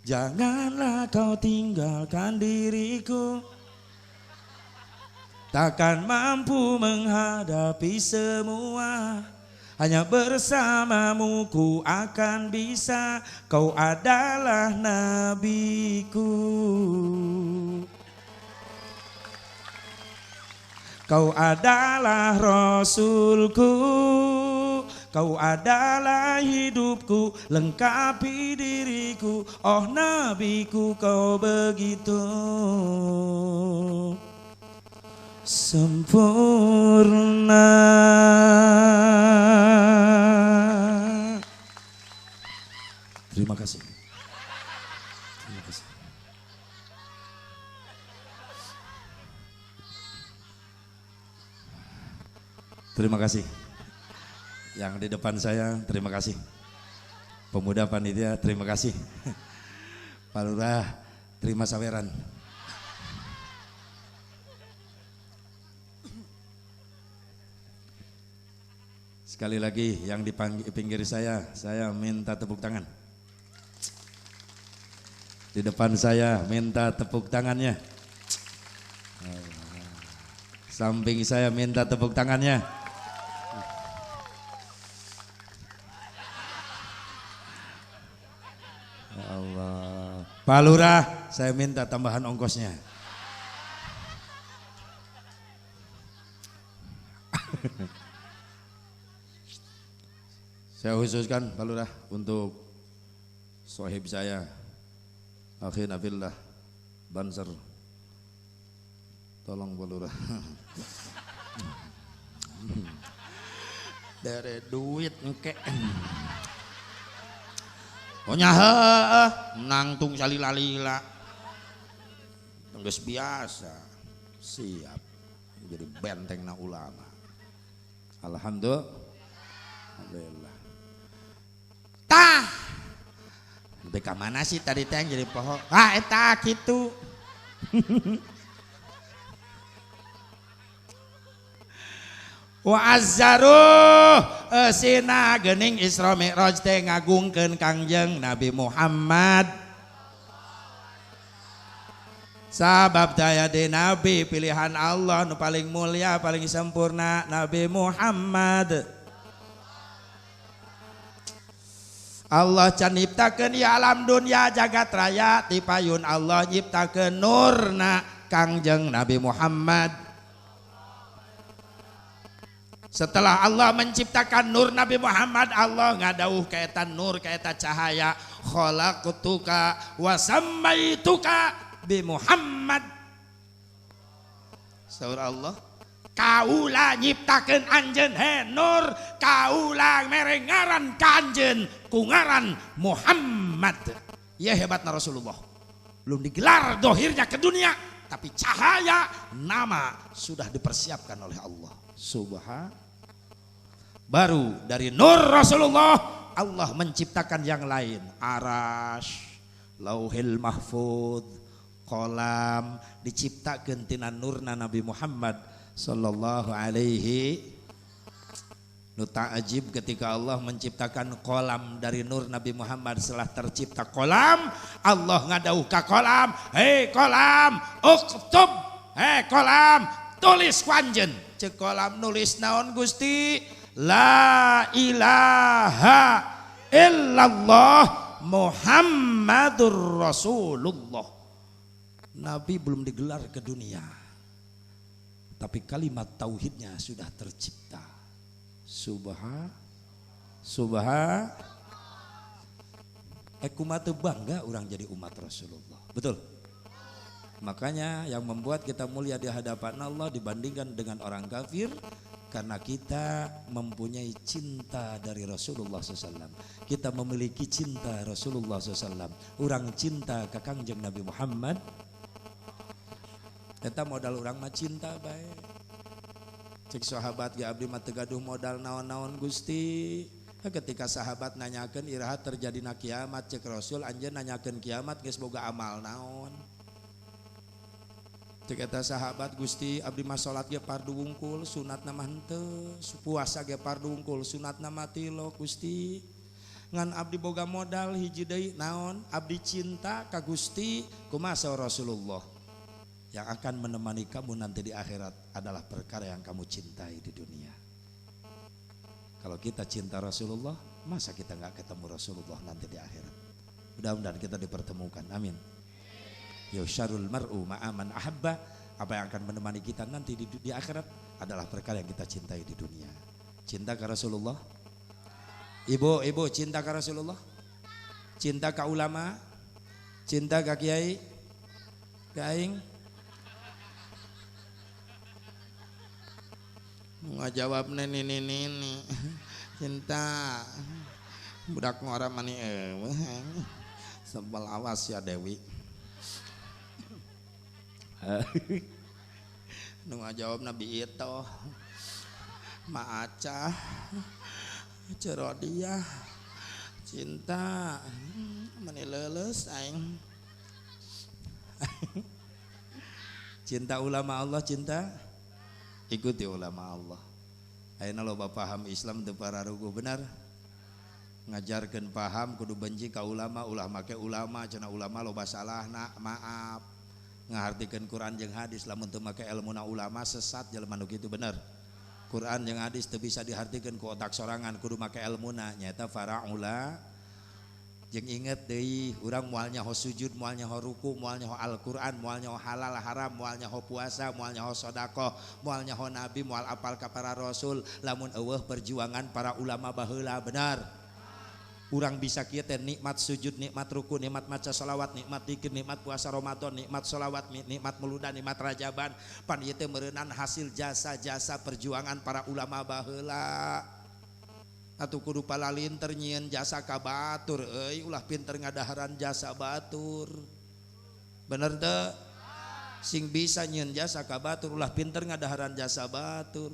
A: Janganlah kau tinggalkan diriku, takkan mampu menghadapi semua. Hanya bersamamu ku akan bisa, kau adalah nabiku. Kau adalah rasulku, kau adalah hidupku, lengkapi diriku. Oh nabiku, kau begitu sempurna. Terima kasih. Terima kasih. Terima kasih. Yang di depan saya, terima kasih. Pemuda panitia, terima kasih. Pak Lurah, terima saweran. Sekali lagi yang di pinggir saya minta tepuk tangan. Di depan saya minta tepuk tangannya. Samping saya minta tepuk tangannya. Ya Allah. Pak Lurah, saya minta tambahan ongkosnya. Saya khususkan Pak Lurah untuk sohib saya, akhi Nabillah Banser. Tolong Pak Lurah. Dari duit engke. Oh nyaha nangtung salila-lila. Geus biasa. Siap jadi bentengna ulama. Alhamdulillah. Tah. Sampai ka mana sih tadi teh jadi poho? Ah eta kitu. Wa azzaru sina geuning Isra Mi'raj teh ngagungkeun Kangjeng Nabi Muhammad. Sabab daya di Nabi pilihan Allah nu paling mulia paling sempurna Nabi Muhammad. Allah can nyiptakeun ieu alam dunia jagat raya tipayun Allah nyiptakeun nurna Kangjeng Nabi Muhammad. Setelah Allah menciptakan nur Nabi Muhammad, Allah ngadauh kaeta nur kaeta cahaya, khalaqtuka wa sammaituka bi Muhammad. Saur Allah, kaula nyiptakeun anjeun he nur, kaula mere ngaran ka anjeun ku ngaran Muhammad. Ya hebatna Rasulullah. Belum digelar dohirnya ke dunia, tapi cahaya nama sudah dipersiapkan oleh Allah. Subhan. Baru dari nur Rasulullah Allah menciptakan yang lain, arasy, lauhil mahfud, kolam diciptakeun tina nurna Nabi Muhammad sallallahu alaihi. Nu ta'ajib ketika Allah menciptakan kolam dari nur Nabi Muhammad. Setelah tercipta kolam, Allah ngadauh ka kolam, hei kolam, uktub, hei kolam, tulis ku anjeun. Ceuk kolam nulis naon Gusti? La ilaha illallah Muhammadur Rasulullah. Nabi belum digelar ke dunia, tapi kalimat tauhidnya sudah tercipta. Subha subha. Kumaha teu bangga orang jadi umat Rasulullah. Betul. Makanya yang membuat kita mulia di hadapan Allah dibandingkan dengan orang kafir, karena kita mempunyai cinta dari Rasulullah SAW. Kita memiliki cinta Rasulullah SAW. Urang cinta ka Kangjeng Nabi Muhammad. Eta modal urang mah cinta bae. Cek sahabat ge abdi mah teu gaduh modal naon-naon Gusti. Ketika sahabat nanyakeun iraha terjadina kiamat, cek Rasul anjeun nanyakeun kiamat geus boga amal naon. Cek eta sahabat, Gusti abdi mah salat ge fardu wungkul, sunatna mah henteu, puasa ge fardu wungkul, sunatna mah tilo Gusti. Ngan abdi boga modal hiji deui naon? Abdi cinta ka Gusti. Kumaha saur Rasulullah? Yang akan menemani kamu nanti di akhirat adalah perkara yang kamu cintai di dunia. Kalau kita cinta Rasulullah, masa kita nggak ketemu Rasulullah nanti di akhirat? Mudah-mudahan kita dipertemukan. Amin. Yusyarul mar'u ma'aman ahabba. Apa yang akan menemani kita nanti di akhirat adalah perkara yang kita cintai di dunia. Cinta ke Rasulullah? Ibu, ibu cinta ke Rasulullah? Cinta ke ulama? Cinta ke kiai? Ke aing?
B: Ngajawab nini nini cinta budak ngora mani sebel awas ya Dewi. Nu ngajawab Nabi itu Maaca Cerodiah cinta mani leuleus aing.
A: Cinta ulama Allah, cinta ikuti ulama Allah. Ayeuna loba paham Islam teu pararuguh, benar. Ngajarkeun paham kudu benci ka ulama, ulah make ulama, cenah ulama loba salahna, maaf. Ngahartikeun Quran jeung hadis lamun teu make elmuna ulama sesat jelema nu kitu, bener. Quran jeung hadis teu bisa dihartikeun ku otak sorangan, kudu make elmuna nyaeta para ulama. Jeung inget deui, urang moal nyaho sujud, moal nyaho ruku, moal nyaho Al-Qur'an, moal nyaho halal haram, moal nyaho puasa, moal nyaho sedekah, moal nyaho nabi, moal apal ka para rasul lamun eueuh perjuangan para ulama baheula, benar. Urang bisa kieu teh nikmat sujud, nikmat ruku, nikmat maca sholawat, nikmat dzikir, nikmat puasa Ramadan, nikmat sholawat, nikmat muludan, nikmat rajaban. Pan ieu teh meureunan hasil jasa-jasa perjuangan para ulama baheula. Atuh kudu palalinter nyieun jasa ka batur euy, ulah pinter ngadaharan jasa batur. Bener teu? Sing bisa nyieun jasa ka batur, ulah pinter ngadaharan jasa batur.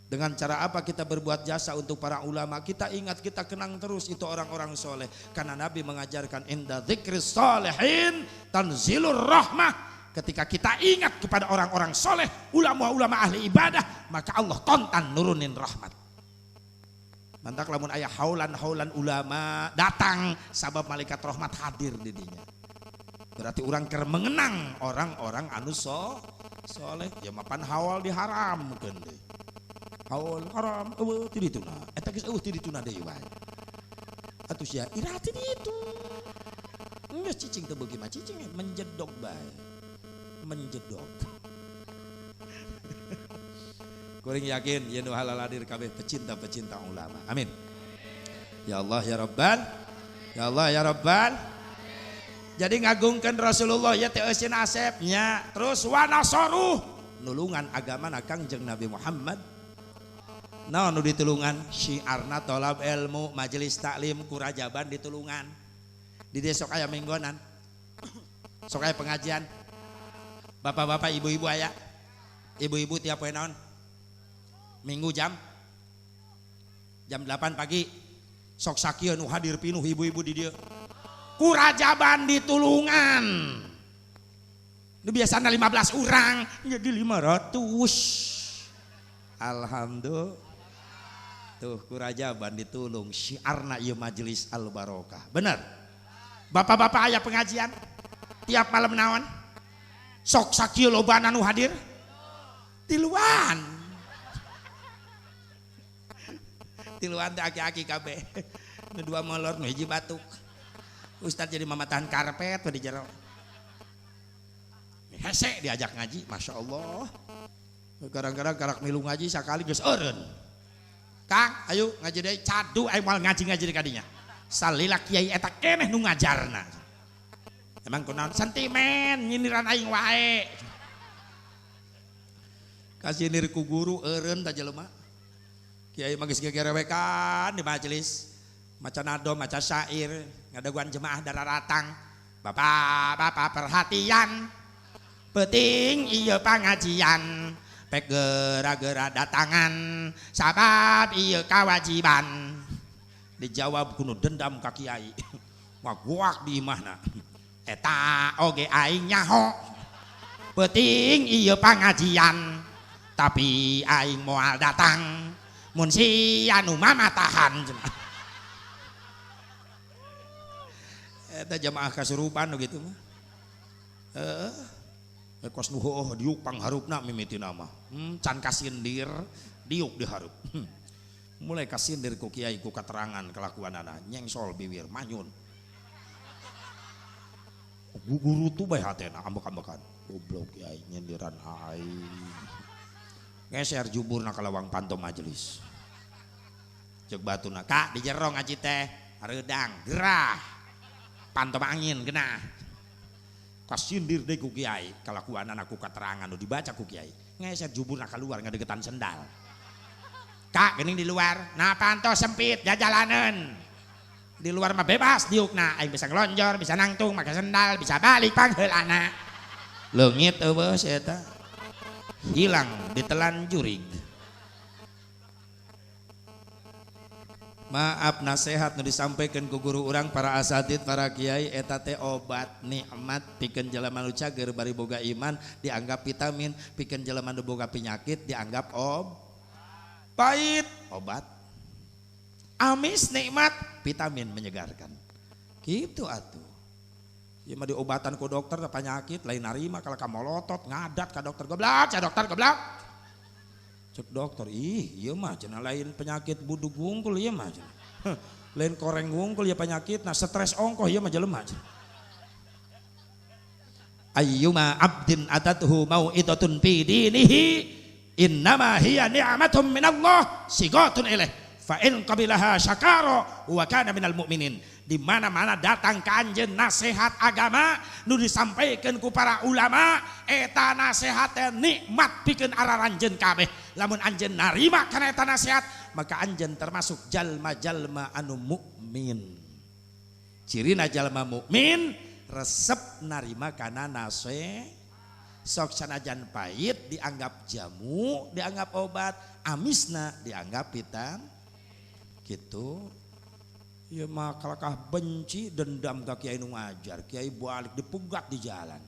A: Dengan cara apa kita berbuat jasa untuk para ulama? Kita ingat, kita kenang terus itu orang-orang soleh. Karena Nabi mengajarkan inda dzikris solehin tanzilur rahmah. Ketika kita ingat kepada orang-orang soleh, ulama-ulama ahli ibadah, maka Allah kontan nurunin rahmat. Mantak lamun aya haulan-haulan ulama datang, sabab malaikat rahmat hadir di dinya. Berarti urang keur mengenang orang-orang anu soleh, ya mapan haul diharamkeun deui. Haul haram eueuh ti dituna. Eta geus eueuh ti dituna deui wae. Atuh sia iraha ti ditu. Geus cicing teu beuki mah cicing menjedog bae. Menjedog. Kuring yakin yen nu halal hadir kabeh pecinta-pecinta ulama. Amin. Ya Allah ya Rabbal. Ya Allah ya Rabbal. Jadi ngagungkeun Rasulullah ya teh eusin asep nya. Terus wa nasaruh nulungan agama na Kangjeng Nabi Muhammad. Naon nu ditulungan? Syiarna tolab ilmu, majelis taklim kurajaban ditulungan. Di desa sok aya minggonan. Sok aya pengajian. Bapak-bapak, ibu-ibu aya. Ibu-ibu tiap poe naon? Minggu jam 8 pagi. Sok sakieu nu hadir pinuh ibu-ibu di dieu. Kurajaban ditulungan. Nu biasana 15 urang jadi 500. Alhamdulillah. Tuh kurajaban ditulung syiarna ieu majelis al barokah. Bener. Bapak-bapak aya pengajian tiap malam naon? Sok sakieu lobana nu hadir? Tiluan. Tiluan teh aki-aki kabeh. Nu dua molor nu hiji batuk. Ustad jadi mamatahan karpet we di jero.
B: Hese diajak ngaji, Masya Allah. Kadang-kadang karak milu ngaji sakali geus eureun. Kang, ayo ngaji deui cadu aing moal ngaji-ngaji di kadinya. Salila kiai eta keneh nu ngajarna. Emang kunaon sentimen nyindiran aing wae. Kasindir ku guru eureun ta jelema. Kiai mah geus gegerewekan di majelis. Maca nado, maca syair, ngadaguan jemaah dararatang. Bapak-bapak perhatian. Penting ieu pangajian. Pek gera-gera datangan sabab ieu kawajiban. Dijawab kuno dendam ka kiai. Ngaguak di imahna. Eta oge aing nyaho. Penting ieu pangajian. Tapi aing moal datang. Mun si anu mamatahan. Eta jamaah kasurupan nu gitu mah. Heeh. Kos nu heueuh diuk pangharupna mimitina mah. Can kasindir diuk diharup. Mulai kasindir ku kiai ku katerangan kelakuanana nyengsol biwir manyun. Guru tuh bae hatena ambek-ambekan. Goblok kiai nyindiran aing. Ngeser juburna ka lawang panto majelis. Ceuk batuna, "Kak, di jero ngaji teh hareudang, gerah. Panto angin genah." Kasindir deui ku kiai, kalakuanana ku katerangan nu dibaca ku kiai. Ngeser juburna keluar ngadegetan sendal. Kak, geuning di luar. Nah, panto sempit jajalaneun. Di luar mah bebas diukna, aing bisa ngelonjor, bisa nangtung, make sendal, bisa balik pangheulana. Leungit eueuh si eta. Hilang ditelan jurig. Maaf nasihat nu disampaikan ku guru urang para asatid para kiai eta teh obat nikmat pikeun jelema nu cager bari boga iman dianggap vitamin, pikeun jelema nu boga penyakit dianggap pahit obat. Amis nikmat vitamin menyegarkan. Gitu atuh. Ieu mah diobatan ku dokter penyakit lain narima kalau ka molotot ngadat ka dokter goblok, ca dokter goblok. Cek dokter, ih ieu mah cenah lain penyakit budug wungkul ieu mah cenah. Lain koreng wungkul ieu penyakit, nah stres ongkoh ieu mah jelema cenah. Ayyuma abdin atathu mau'idatun fi dinihi innama hiya ni'matun minallah sigatun ilaih fa in qabilaha syakara wa kana minal mu'minin. Di mana-mana datang ka anjeun nasihat agama nu disampaikan ku para ulama eta nasihat teh nikmat pikeun araranjeun kabeh. Lamun anjeun narima kana eta nasihat maka anjeun termasuk jalma-jalma anu mukmin. Cirina jalma mukmin resep narima kana nasihat. Sok sanajan pahit dianggap jamu, dianggap obat, amisna dianggap hitam. Gitu. Ya mah kalakah benci dendam ka kiai nu ngajar, kiai balik dipegat di jalan.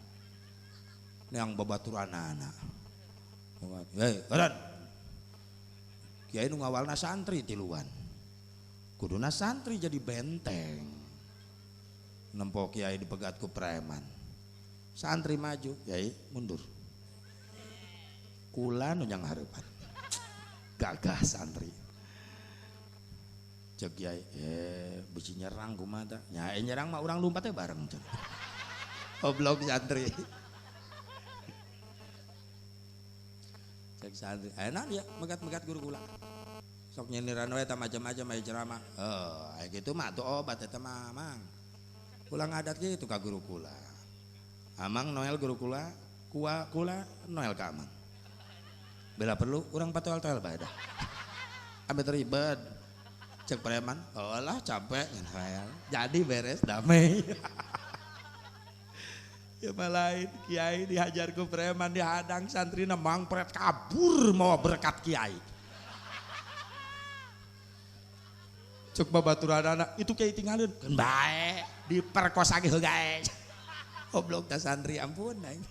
B: Yang babaturanana. Hei, eureun. Kiai nu ngawalna santri tiluan. Kuduna santri jadi benteng. Nempo kiai dipegat ku preman. Santri maju, kiai mundur. Kula nu nyang hareupan. Gagah santri. Cek kiai, bisi nyerang kumaha tah? Nya nyerang mah urang lumpat teh bareng cenah. Goblok santri. Cek santri, enak dia megat-megat guru kula. Sok nyindiran we eta macam-macam aya ceramah. Heuh, aya kitu mah atuh obat eta mah, Mang. Kula ngadat kitu ka guru kula. Amang Noel guru kula, kua kula Noel ka Amang. Bela perlu urang patoel-toel bae dah. Ambe ribet. Cek preman, oh lah capek, jadi beres damai. Ya malain kiai dihajar ku preman dihadang santrina mangpret kabur mau berkat kiai. Cek babaturanana itu kiai tinggalin, keun bae diperkosa ge gae. Goblok ta santri ampun aing.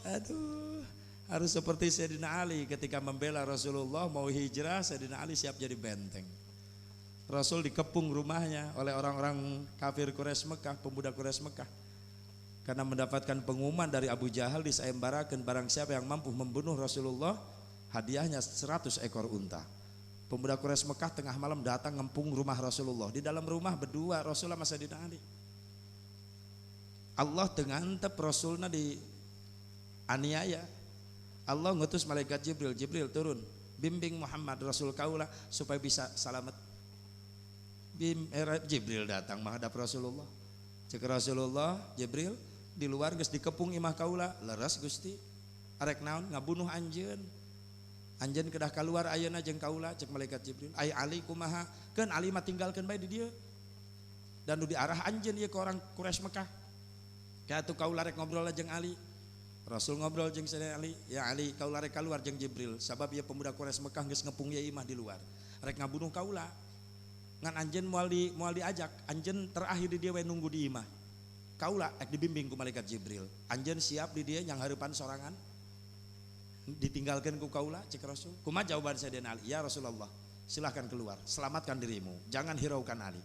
B: Aduh. Harus seperti Sayyidina Ali ketika membela Rasulullah mau hijrah, Sayyidina Ali siap jadi benteng. Rasul dikepung rumahnya oleh orang-orang kafir Quraisy Mekah, pemuda Quraisy Mekah. Karena mendapatkan pengumuman dari Abu Jahal disayembarakan barang siapa yang mampu membunuh Rasulullah, hadiahnya 100 ekor unta. Pemuda Quraisy Mekah tengah malam datang ngempung rumah Rasulullah. Di dalam rumah berdua Rasulullah sama Sayyidina Ali.
A: Allah teu ngantep Rasulna di aniaya. Allah ngutus malaikat Jibril, Jibril turun, bimbing Muhammad Rasul kaula supaya bisa selamat. Jibril datang menghadap Rasulullah. Cek Rasulullah, Jibril di luar geus dikepung imah kaula, leres Gusti. Arek naon ngabunuh anjeun. Anjeun kedah kaluar ayeuna jeung kaula, cek malaikat Jibril. Ai Ali kumaha? Keun Ali mah tinggalkeun bae di dieu. Dan nu diarah anjeun ieu ke orang Quraisy Mekah. Ka atuh kaula rek ngobrol jeung Ali. Rasul ngobrol jeung Sayyidina Ali, ya Ali kaula rek kaluar jeung Jibril sabab ieu pemuda Quraisy Mekah geus ngepung ieu imah di luar. Rek ngabunuh kaula. Ngan anjeun moal diajak, anjeun terakhir di dieu we nunggu di imah. Kaula rek dibimbing ku malaikat Jibril. Anjeun siap di dieu yang hareupan sorangan. Ditinggalkan ku kaula cek Rasul. Kumaha jawaban Sayyidina Ali? Ya Rasulullah, silahkan keluar, selamatkan dirimu, jangan hiraukan Ali.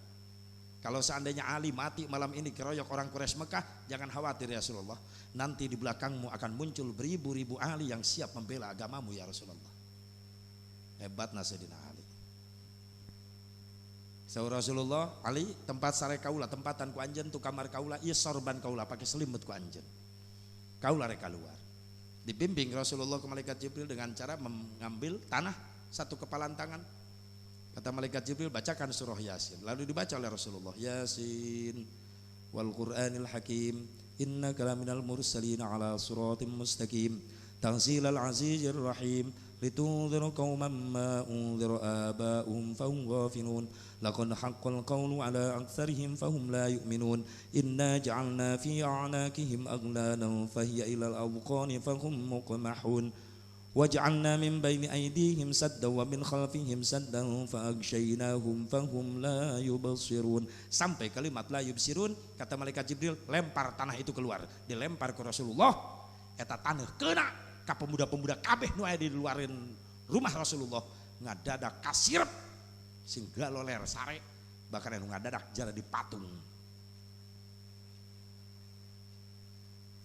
A: Kalau seandainya Ali mati malam ini keroyok orang Quraisy Mekah, jangan khawatir ya Rasulullah. Nanti di belakangmu akan muncul beribu-ribu Ali yang siap membela agamamu ya Rasulullah. Hebatna Sayyidina Ali. Saur Rasulullah, Ali tempat sare kaula, tempatan ku anjeun tu kamar kaula, ieu sorban kaula pakai selimut ku anjeun. Kaula rek keluar. Dibimbing Rasulullah ke malaikat Jibril dengan cara mengambil tanah satu kepalan tangan. Kata malaikat Jibril, bacakan surah Yasin. Lalu dibaca oleh Rasulullah, Yasin wal Qur'anil Hakim, innaka laminal mursalin ala siratim mustaqim, tanzilal azizir rahim, litunzira qauman ma unzira aba'uhum fahum ghafilun, laqad haqqal qawlu ala aktsarihim fahum la yu'minun, inna ja'alna fi a'naqihim aghlalan fahiya ilal adqani fahum muqmahun. Waj'alna min baini aydihim saddan wa min khalfihim saddan fa aghshaynahum fahum la yubsirun. Sampai kalimat la yubsirun, kata malaikat Jibril, lempar tanah itu keluar. Dilempar ke Rasulullah, eta tanah kena ka pemuda-pemuda kabeh nu aya di luarin rumah Rasulullah, ngadadak kasirep sing galoler sare, bahkan anu ngadadak jara dipatung.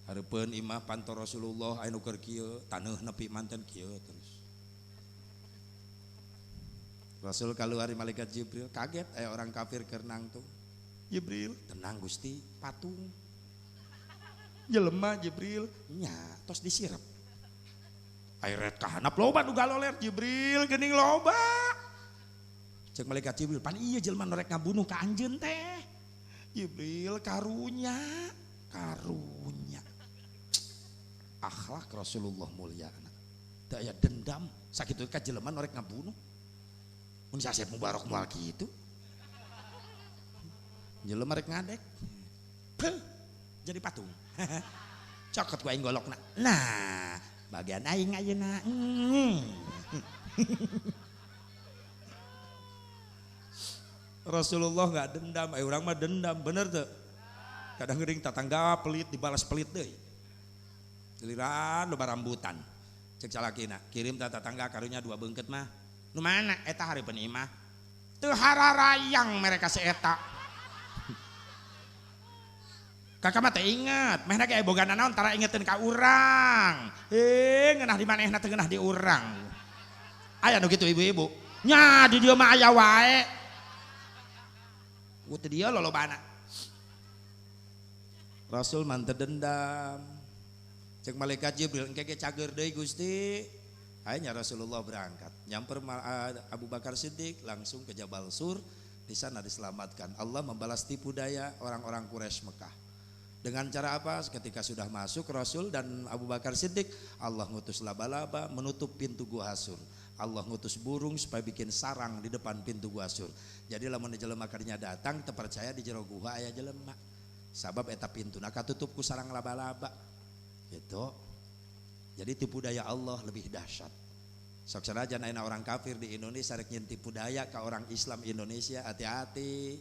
A: Hareupeun imah panto Rasulullah anu keur kieu, taneuh nepi manten kieu terus. Rasul kaluar malaikat Jibril kaget aya orang kafir keur nangtung. Jibril, tenang Gusti, patung. Jelema Jibril, nya tos disirep. Airet kahanap loba nu galoler Jibril geuning loba. Cek malaikat Jibril, pan ieu jelema nu rek ngabunuh ka anjeun teh. Jibril karunya, karunya. Akhlak Rasulullah mulia anak. Teu aya dendam, sakitu ka jelema nu rek ngabunuh. Mun Asep Mubarok moal kitu. Jelema rek ngadek. Peuh, jadi patung. Cokot ku aing golokna. Nah, bagian aing ayeuna. Rasulullah enggak dendam, urang mah dendam, bener teu? Kadang geuring tatangga pelit dibalas pelit deui. Giliran loba rambutan. Cek salakina, kirim tatangga karunya 2 beungkeut mah. Nu mana eta hareupeun imah? Teu hararayang mereka si eta. Kakak mah teh inget, mehna ge boga nanaon tara ingeteun ka urang. Ngeunah di manehna teu ngeunah di urang. Aya nu kitu ibu-ibu. Nya di dieu mah aya wae. Ku teu dieu lolobana. Rasul mah teu dendam. Cek malaikat Jibril engke ge cager deui Gusti. Akhirnya Rasulullah berangkat. Nyamper Abu Bakar Siddiq langsung ke Jabal Sur. Di sana diselamatkan. Allah membalas tipu daya orang-orang Quraisy Mekah. Dengan cara apa? Ketika sudah masuk Rasul dan Abu Bakar Siddiq, Allah ngutus laba-laba menutup pintu Gua Sur. Allah ngutus burung supaya bikin sarang di depan pintu Gua Sur. Jadi lamun jelema kadinya datang terpercaya di jero gua aya jelema. Sabab eta pintuna katutup ku sarang laba-laba. Gitu. Jadi tipu daya Allah lebih dahsyat. Sok sanajan ayeuna orang kafir di Indonesia rek nyeun tipu daya ka orang Islam Indonesia, hati-hati.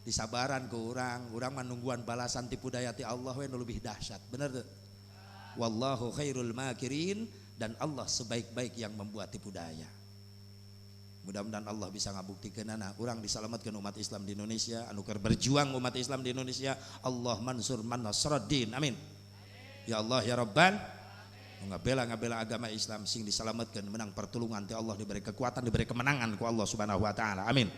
A: Disabaran ke urang, urang manungguan balasan tipu daya ti Allah we nu lebih dahsyat. Bener teu? Wallahu khairul makirin, dan Allah sebaik-baik yang membuat tipu daya. Mudah-mudahan Allah bisa ngabuktikeunana urang disalamatkeun umat Islam di Indonesia, anu keur berjuang umat Islam di Indonesia. Allah mansur man nasraddin. Amin. Ya Allah ya Rabban. Ngabela-ngabela agama Islam sing disalamatkeun menang pertulungan ti Allah, diberi kekuatan, diberi kemenangan ku Allah Subhanahu wa taala. Amin.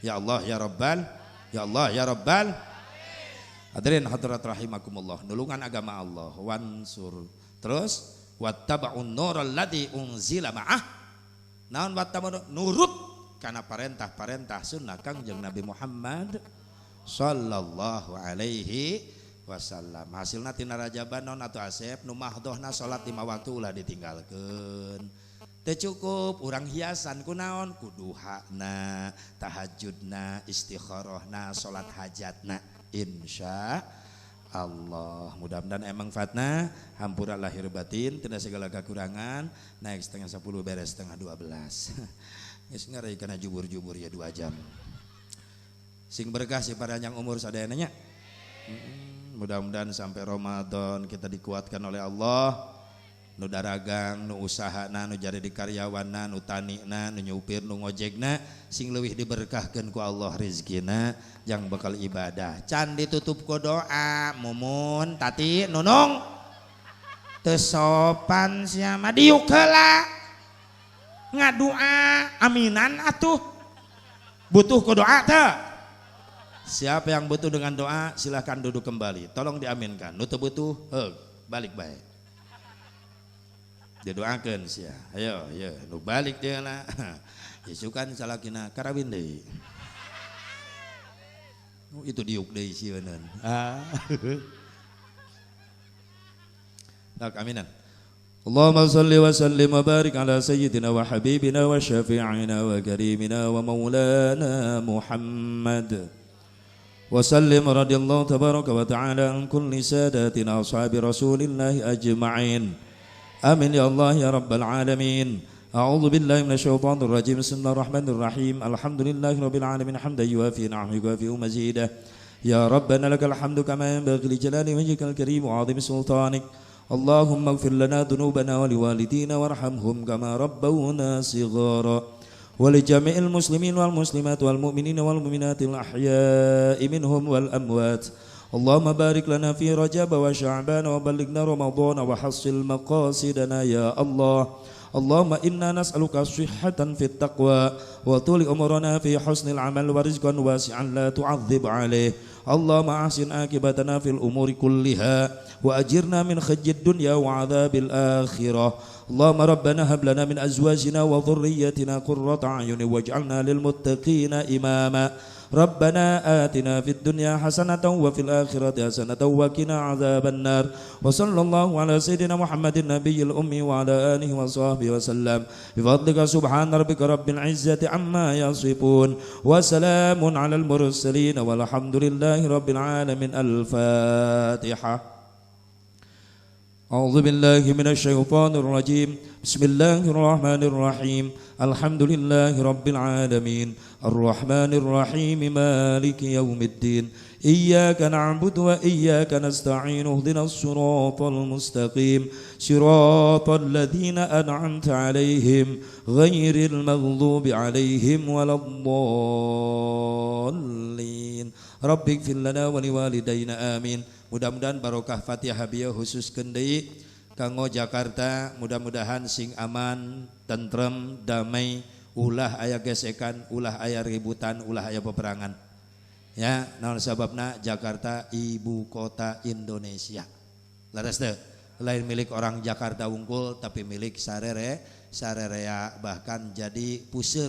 A: Ya Allah ya Rabbal. Ya Allah ya Rabbal. Hadirin hadirat rahimakumullah, nulungan agama Allah wansur. Terus wattaba'un nural ladzi unzila ma'ah. Naon wattaba'un nurut kana parentah-parentah sunnah Kangjeng Nabi Muhammad sallallahu alaihi wasallam. Hasilna tina Rajaban non atau Asep nu mahdohna salat 5 waktu ulah ditinggalkeun. Teu cukup urang hiasan kunaon ku duhana, tahajudna, istikharahna, salat hajatna. Insya Allah mudah-mudahan emang fatna hampura lahir batin tina segala kekurangan. Naik 9:30 beres 11:30. Geus ngeri kana jubur-jubur ya 2 jam. Sing berkah si paranjang umur sadayana nya. Mudah-mudahan sampai Ramadan kita dikuatkan oleh Allah. Nu daragang, nu usahana, nu jadi di karyawanna, nu tanina, nu nyupir, nu ngojekna, sing leuwih diberkahkeun ku Allah rezekina jang bekal ibadah. Can ditutup ku doa, Mumun, Tati, Nunung. Teu sopan sia mah diuk heula. Ngadua aminan atuh. Butuh ku doa teu? Siapa yang butuh dengan doa silahkan duduk kembali. Tolong diaminkan. Nu teu butuh, heug, balik bae. Didoakeun sia. Ayo, ayo, nu balik dia lah. Isukan salakina karawin deui. Oh, itu diuk deui sieuneun. Ah. Tak aminan. Allahumma salli wa sallim wa barik ala sayyidina wa habibina wa syafi'ina wa karimina wa maulana Muhammad. Wa sallim radhiyallahu tabaraka wa ta'ala an kulli sadatina ashabi rasulillahi ajma'in. Amin ya Allah ya Rabbal Alamin. A'udzu billahi minasyaitonir rajim. Bismillahirrahmanirrahim. Alhamdulillahi rabbil alamin hamdan yuwafi ni'amahu wa yukafi mazidah. Ya Rabbana lakal hamdu kama yanbaghi li jalali wajhikal karim wa 'azimi sultanik. Allahumma ighfir lana dhunubana wa liwalidina warhamhum kama rabbawna shighara. Wa li jami'il muslimin wal muslimat wal mu'minina wal mu'minatil ahya'i minhum wal amwat. Allahumma barik lana fi Rajab wa Sya'ban wa ballighna Ramadan wa hassil maqasidana ya Allah. Allahumma inna nas'aluka sihhatan fit taqwa wa tuli umurana fi husnil amal wa rizqan wasi'an la tu'adzib alaih. Allahumma ahsin akibatana fil umuri kulliha wa ajirna min khizyid dunya wa adzabil akhirah. Allahumma rabbana hab lana min azwajina wa dhurriyyatina qurrata a'yun waj'alna lil muttaqina imama. Rabbana atina fid dunya hasanatan wa fil akhirati hasanatan wa qina adzaban nar. Wa sallallahu ala sayyidina Muhammadin nabiyil ummi wa ala alihi wa sahbihi wa sallam. Bi fadlika subhana rabbika rabbil izzati amma yasifun wa salamun alal mursalin walhamdulillahi rabbil alamin. Al-Fatihah. A'udzu billahi minasyaitonir rajim. Bismillahirrahmanirrahim. Alhamdulillahi rabbil alamin. Arrahmanir rahim. Maliki yaumiddin. Iyyaka na'budu wa iyyaka nasta'in. Ihdinas siratal mustaqim. Siratal ladzina an'amta 'alaihim ghairil maghdubi 'alaihim waladdallin. Rabbighfir lana wa liwalidayna amin. Mudah-mudahan barokah Fatihah bieu khususkeun deui kanggo Jakarta, mudah-mudahan sing aman, tentrem, damai, ulah aya gesekan, ulah aya ributan, ulah aya peperangan. Ya, naon sababna Jakarta ibu kota Indonesia. Leres teu? Lain milik orang Jakarta wungkul tapi milik sarerea bahkan jadi puseur